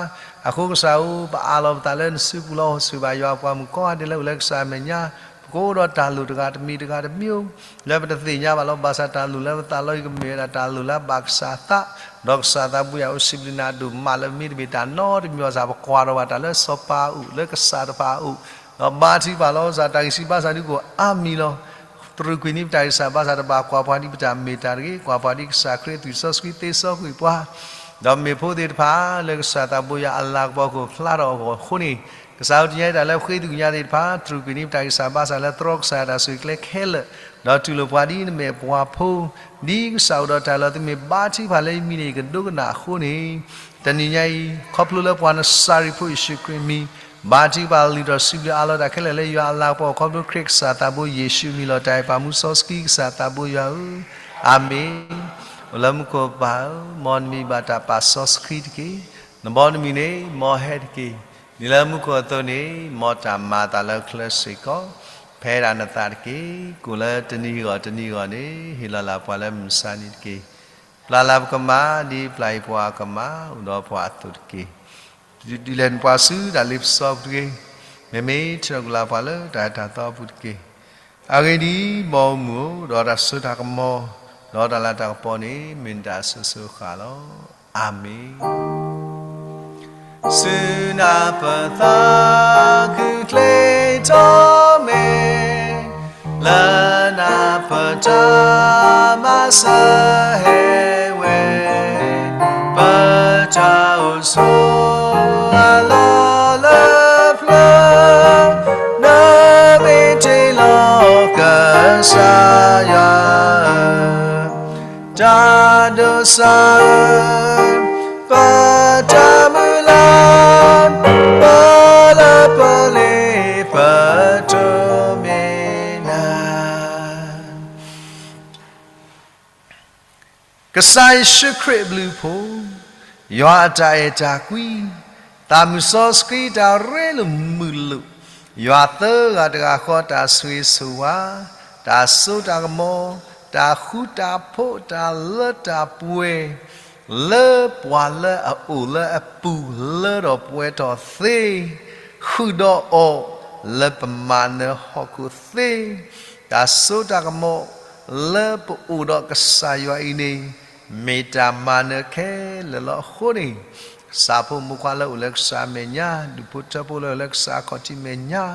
အဃိကစၢ်ဧၢ ပအးလီၤပသးလၢနစုပူၤလီၤ. ဆိၣ်ဂ့ၤဘၣ်ယွၤအပှၤမုၣ်ကိးဂၤဒဲးလၢအိၣ်လၢကစၢ်အမဲာ်ညါ, ပကအိၣ်ဒီးတၢ်လိၣ်တဂၤတမံၤတဂၤတမံၤ လၢပတသ့ၣ်ညါဘၣ်လီၤ. ဘၣ်ဆၣ်တၢ်လိၣ်လၢပသးလီအံၤ ကမ့ၢ်ဝဲဒၣ်တၢ်လိၣ်လၢအဘၣ်ကစၢ်အသး, ဒီးကစၢ်သးဘိယွၤဧၢ စံးဘျုးနၤဒိၣ်မးလၢပမ့တမ့ၢ်တၢ်နီတမံၤဘၣ်ဆၣ် ပကွၢ်ထီၣ်ဘၣ်တၢ်လၢစီၤပၤအအိၣ် လၢကစၢ်တဖၣ်အအိၣ်, ဒီးဘါထုကဖၣ်လီၤ. ကစၢ်တၢ်ဂံၢ်စၢ်ဘါစၢ်ဒုးကအိၣ်အါမံၤလီၤ. တြူာ်ကွံာ်န့ၢ်ပတၢ်ဂံၢ်စၢ်ဘါစၢ် တဘၣ်ကွၢ်ပှၤဒ်ပတၢ်မ့ၢ်တၢ်တဂ့ၤ, ကွၢ်ပှၤဒ်ကစၢ်ခရံာ်အသွံၣ်စီဆှံသ့စီကွံာ်ပှၤ, ဒီးမ့ၢ်ဖိသ့ၣ်တဖၣ်လၢကစၢ်သးဘိယွၤအလၤကပီၤကအိၣ်ဖျါထီၣ်အဂီၢ်အဃိန့ၣ်, ကစၢ်ဧၢ တနံၤအံၤတၢ်လၢဃ့သုးကညးသ့ၣ်တဖၣ် တြူာ်ကွံာ်န့ၢ်ပတၢ်ဂံၢ်စၢ်ဘါစၢ်လၢတြီကစၢ်ယွၤတၢ်ဆိၣ်ဂ့ၤကျဲခဲလၢာ်, ဒီးတူၢ်လိာ်ပှၤဒ်နမဲာ်ပှၤဖိ, ဒ်ကစၢ်အိၣ်ဒီးတၢ်လီၤ သုမ့ၢ်ဘါထုကဖၣ်လၢယမံၤန့ၣ် ယကဒိကနၣ်အဃိန့ၣ်, တနံၤညါအံၤ ခီဖျိလၢပှၤနစၤရ့းဖိယ့ၣ်ၡူးခရံာ်မံၤ ဘါထုကဖၣ်လုၢ်ထီၣ်စံးဘျုးအးလီၤတၢ်ခဲလၢာ်လၢယွၤအလၤကပီၤ ခီဖျိခရံာ်ကစၢ်သးဘိယ့ၣ်ၡူးမံၤလီၤ. တၢ်အဲၣ်ပာ်မူစီဆှံကစၢ်သးဘိယွၤဧၢ, အၤမ့ၣ်. အိၣ်လၢမူခိၣ်ပၢ်ဧၢ, မ်နမံၤဘၣ်တၢ်ပာ်စီဆှံတက့ၢ်. နဘီနမုၢ်န့ၣ် မ်ဟဲတက့ၢ်. ဒ်လၢမူခိၣ်အသိးန့ၣ် မ်တၢ်မၤအသးလၢချၢစ့ၢ်ကီး, ဖဲဒၣ်နသးတက့ၢ်. ကိၣ်လၢတနံၤဂီၢ်တနံၤဂီၢ်န့ၣ် ဟ့ၣ်လီၤလၢပှၤလၢမုၢ်မဆါတနံၤတက့ၢ်. ပျၢ်လၢပကမၣ် ဒ်ပျၢ်အံၤပှၤအကမၣ် အိၣ်ဒီးပှၤအသိးတက့ၢ်. ဒုးလဲၤနပှၤဆူတၢ်လ့ပစီပူၤတဂ့ၤ. မ့မ့ၢ်ထံၣ်လိာ်က့ၤလၢပှၤလၢတၢ်အဲၣ်တၢ်သီအပူၤတက့ၢ်. အဂ့ၢ်ဒ်အံၤ, မ်အမုၢ်အိၣ်ဒီးတၢ်စိတၢ်ကမီၤ, ဒီးတၢ်လၤတၢ်ကပီၤန့ၣ် မ့ၢ်နတၢ်အစိၤစိၤအဃၣ်လီၤ. အၤမ့ၣ်. ဆူနၢ်ပၢၢ်သးခုချ့ထီၣ်မ့ၢ်, လၢနၢ်ပၢၢ်တၢ်မၤစၢၤဟဲဝဲ, ပတၢ်အိၣ်ဆိးအလီၢ်လၢပျၢၤ, နမ့ၢ်တ့လီၤကစၢ်ယွၤဧၢ, တၢ်ဒိးစၢ်ဧၢ, ပတၢ်မုၢ်လၢ်, ပလၢပလ့ပတိၢ်မ့ၢ်နၤ. ကစၢ်ယ့ၣ်ၡူးခရံာ်အဘျုးအဖှိၣ်, ယွၤအတၢ်အဲၣ်တၢ်ကွံ, သးမုၢ်စီဆှံတၢ်ရ့လိာ်မုာ်လိာ်, ယွၤသၢဂၤတဂၤဃီတၢ်ဆိၣ်ဂ့ၤဆိၣ်ဝါ, တၢ်စိတၢ်ကမီၤ, တၢ်ဃူတၢ်ဖိး, တၢ်လၢတၢ်ပှဲၤ, လၢပှၤလၢအအိၣ်လၢအပူၤလၢဒီးပှဲၤထီၣ်သ့, ဃုာ်ဒီးအီၤလၢပမၤနၢၤဟီၣ်ခိၣ်သ့, တၢ်စိတၢ်ကမီၤ လၢပအိၣ်ဒီးကစၢ်ယွၤအံၤန့ၣ်, မ့ၢ်တၢ်မၤနၢၤခဲလၢာ်လီၤ. အဃိန့ၣ်, ကစၢ်ဖိမုၣ်ဖိခွါလၢအိၣ်လၢကစၢ်အမဲာ်ညါ, ဒူၣ်ဖိထၢဖိလၢအိၣ်လၢကစၢ်အခီၣ်ထံးမဲာ်ညါ,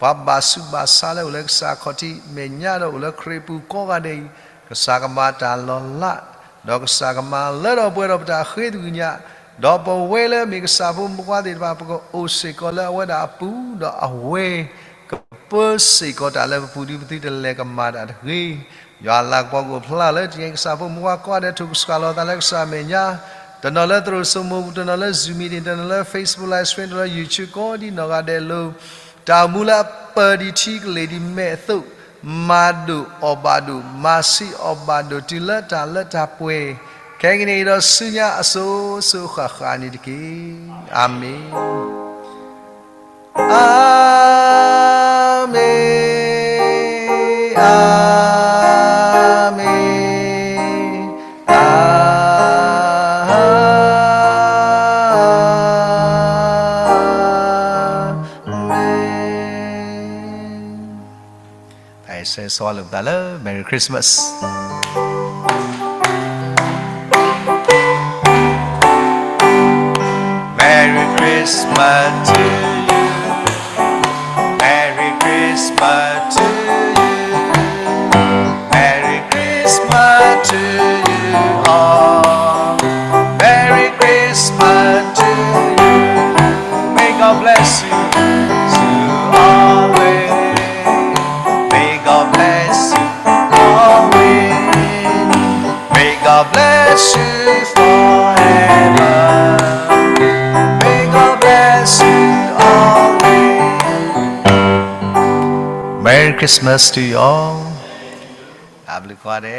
ပှၤဘၣ်ဆူးဘၣ်ဆါလၢအိၣ်လၢကစၢ်အခီၣ်ထံးမဲာ်ညါဒီးအိၣ်လၢခရံာ်ပူၤကိးဂၤဒဲးအံၤ, ကစၢ်ကမၤတၢ်လီၤလး, ဒီးကစၢ်ကမၤလၢထီၣ်ပှဲၤထီၣ်ပတၢ်ဃ့သကွံာ်ညါ, ဒီးပဝဲလၢမ့ၢ်ကစၢ်ဖိမုၣ်ဖိခွါသ့ၣ်တဖၣ် ပကအိၣ်စ့ၢ်ကီးလၢအဝဲဒၣ်အပူၤ, ဒီးအဝဲ ကပၢစ့ၢ်ကီးတၢ်လၢပပူၤဒ်ပသုတလဲၤကမၤတၢ်တဂ့ၤ. ယွၤလၤကပီၤကအိၣ်ဖျါလၢတနံၤအံၤ ကစၢ်ဖိမုၣ်ဖိခွါကိးဂၤဒဲး ထိၣ်ကစှၤလီၤသးလၢကစၢ်အမဲာ်ညါ, တနီၤလၢသရိာ်စိမိၤပူၤ, တနီၤလၢ Zoom meeting, တနီၤလၢ Facebook live stream, တနီၤလၢ YouTube ကိးဒ်နီၢ်ဂၤဒဲးလၢ တၢ်အိၣ်မူလၢအပၢၢ်ဒံးထံကလ့ၢ်ဒံးမဲာ်အသိး, မၤဒိၣ်အီၣ်ဘၣ်ဒိၣ်, မၤဆံးအီၣ်ဘၣ်ဒိၣ် တုၤလၢတၢ်လၢတၢ်ပှဲၤ, ခဲကနံၣ်အံၤဒီးဆူညါအစိၤစိၤဃၣ်ဃၣ်န့ၣ်တက့ၢ်. အၤမ့ၣ်. အၤမ့ၣ်, အၤမ့ၣ်, အၤမ့ၣ်. တၢ်အဲၣ်ဆၢစီလိာ်ပသးလၢ Merry Christmas. Merry Christmas to you. Merry Christmas to you. Merry Christmas to you all. Merry Christmas to you. May God bless you to always. May God bless you always. May God bless you forever. May God bless you always. Merry Christmas to you all. တၢ်ဘျုးကိးဂၤဒဲး.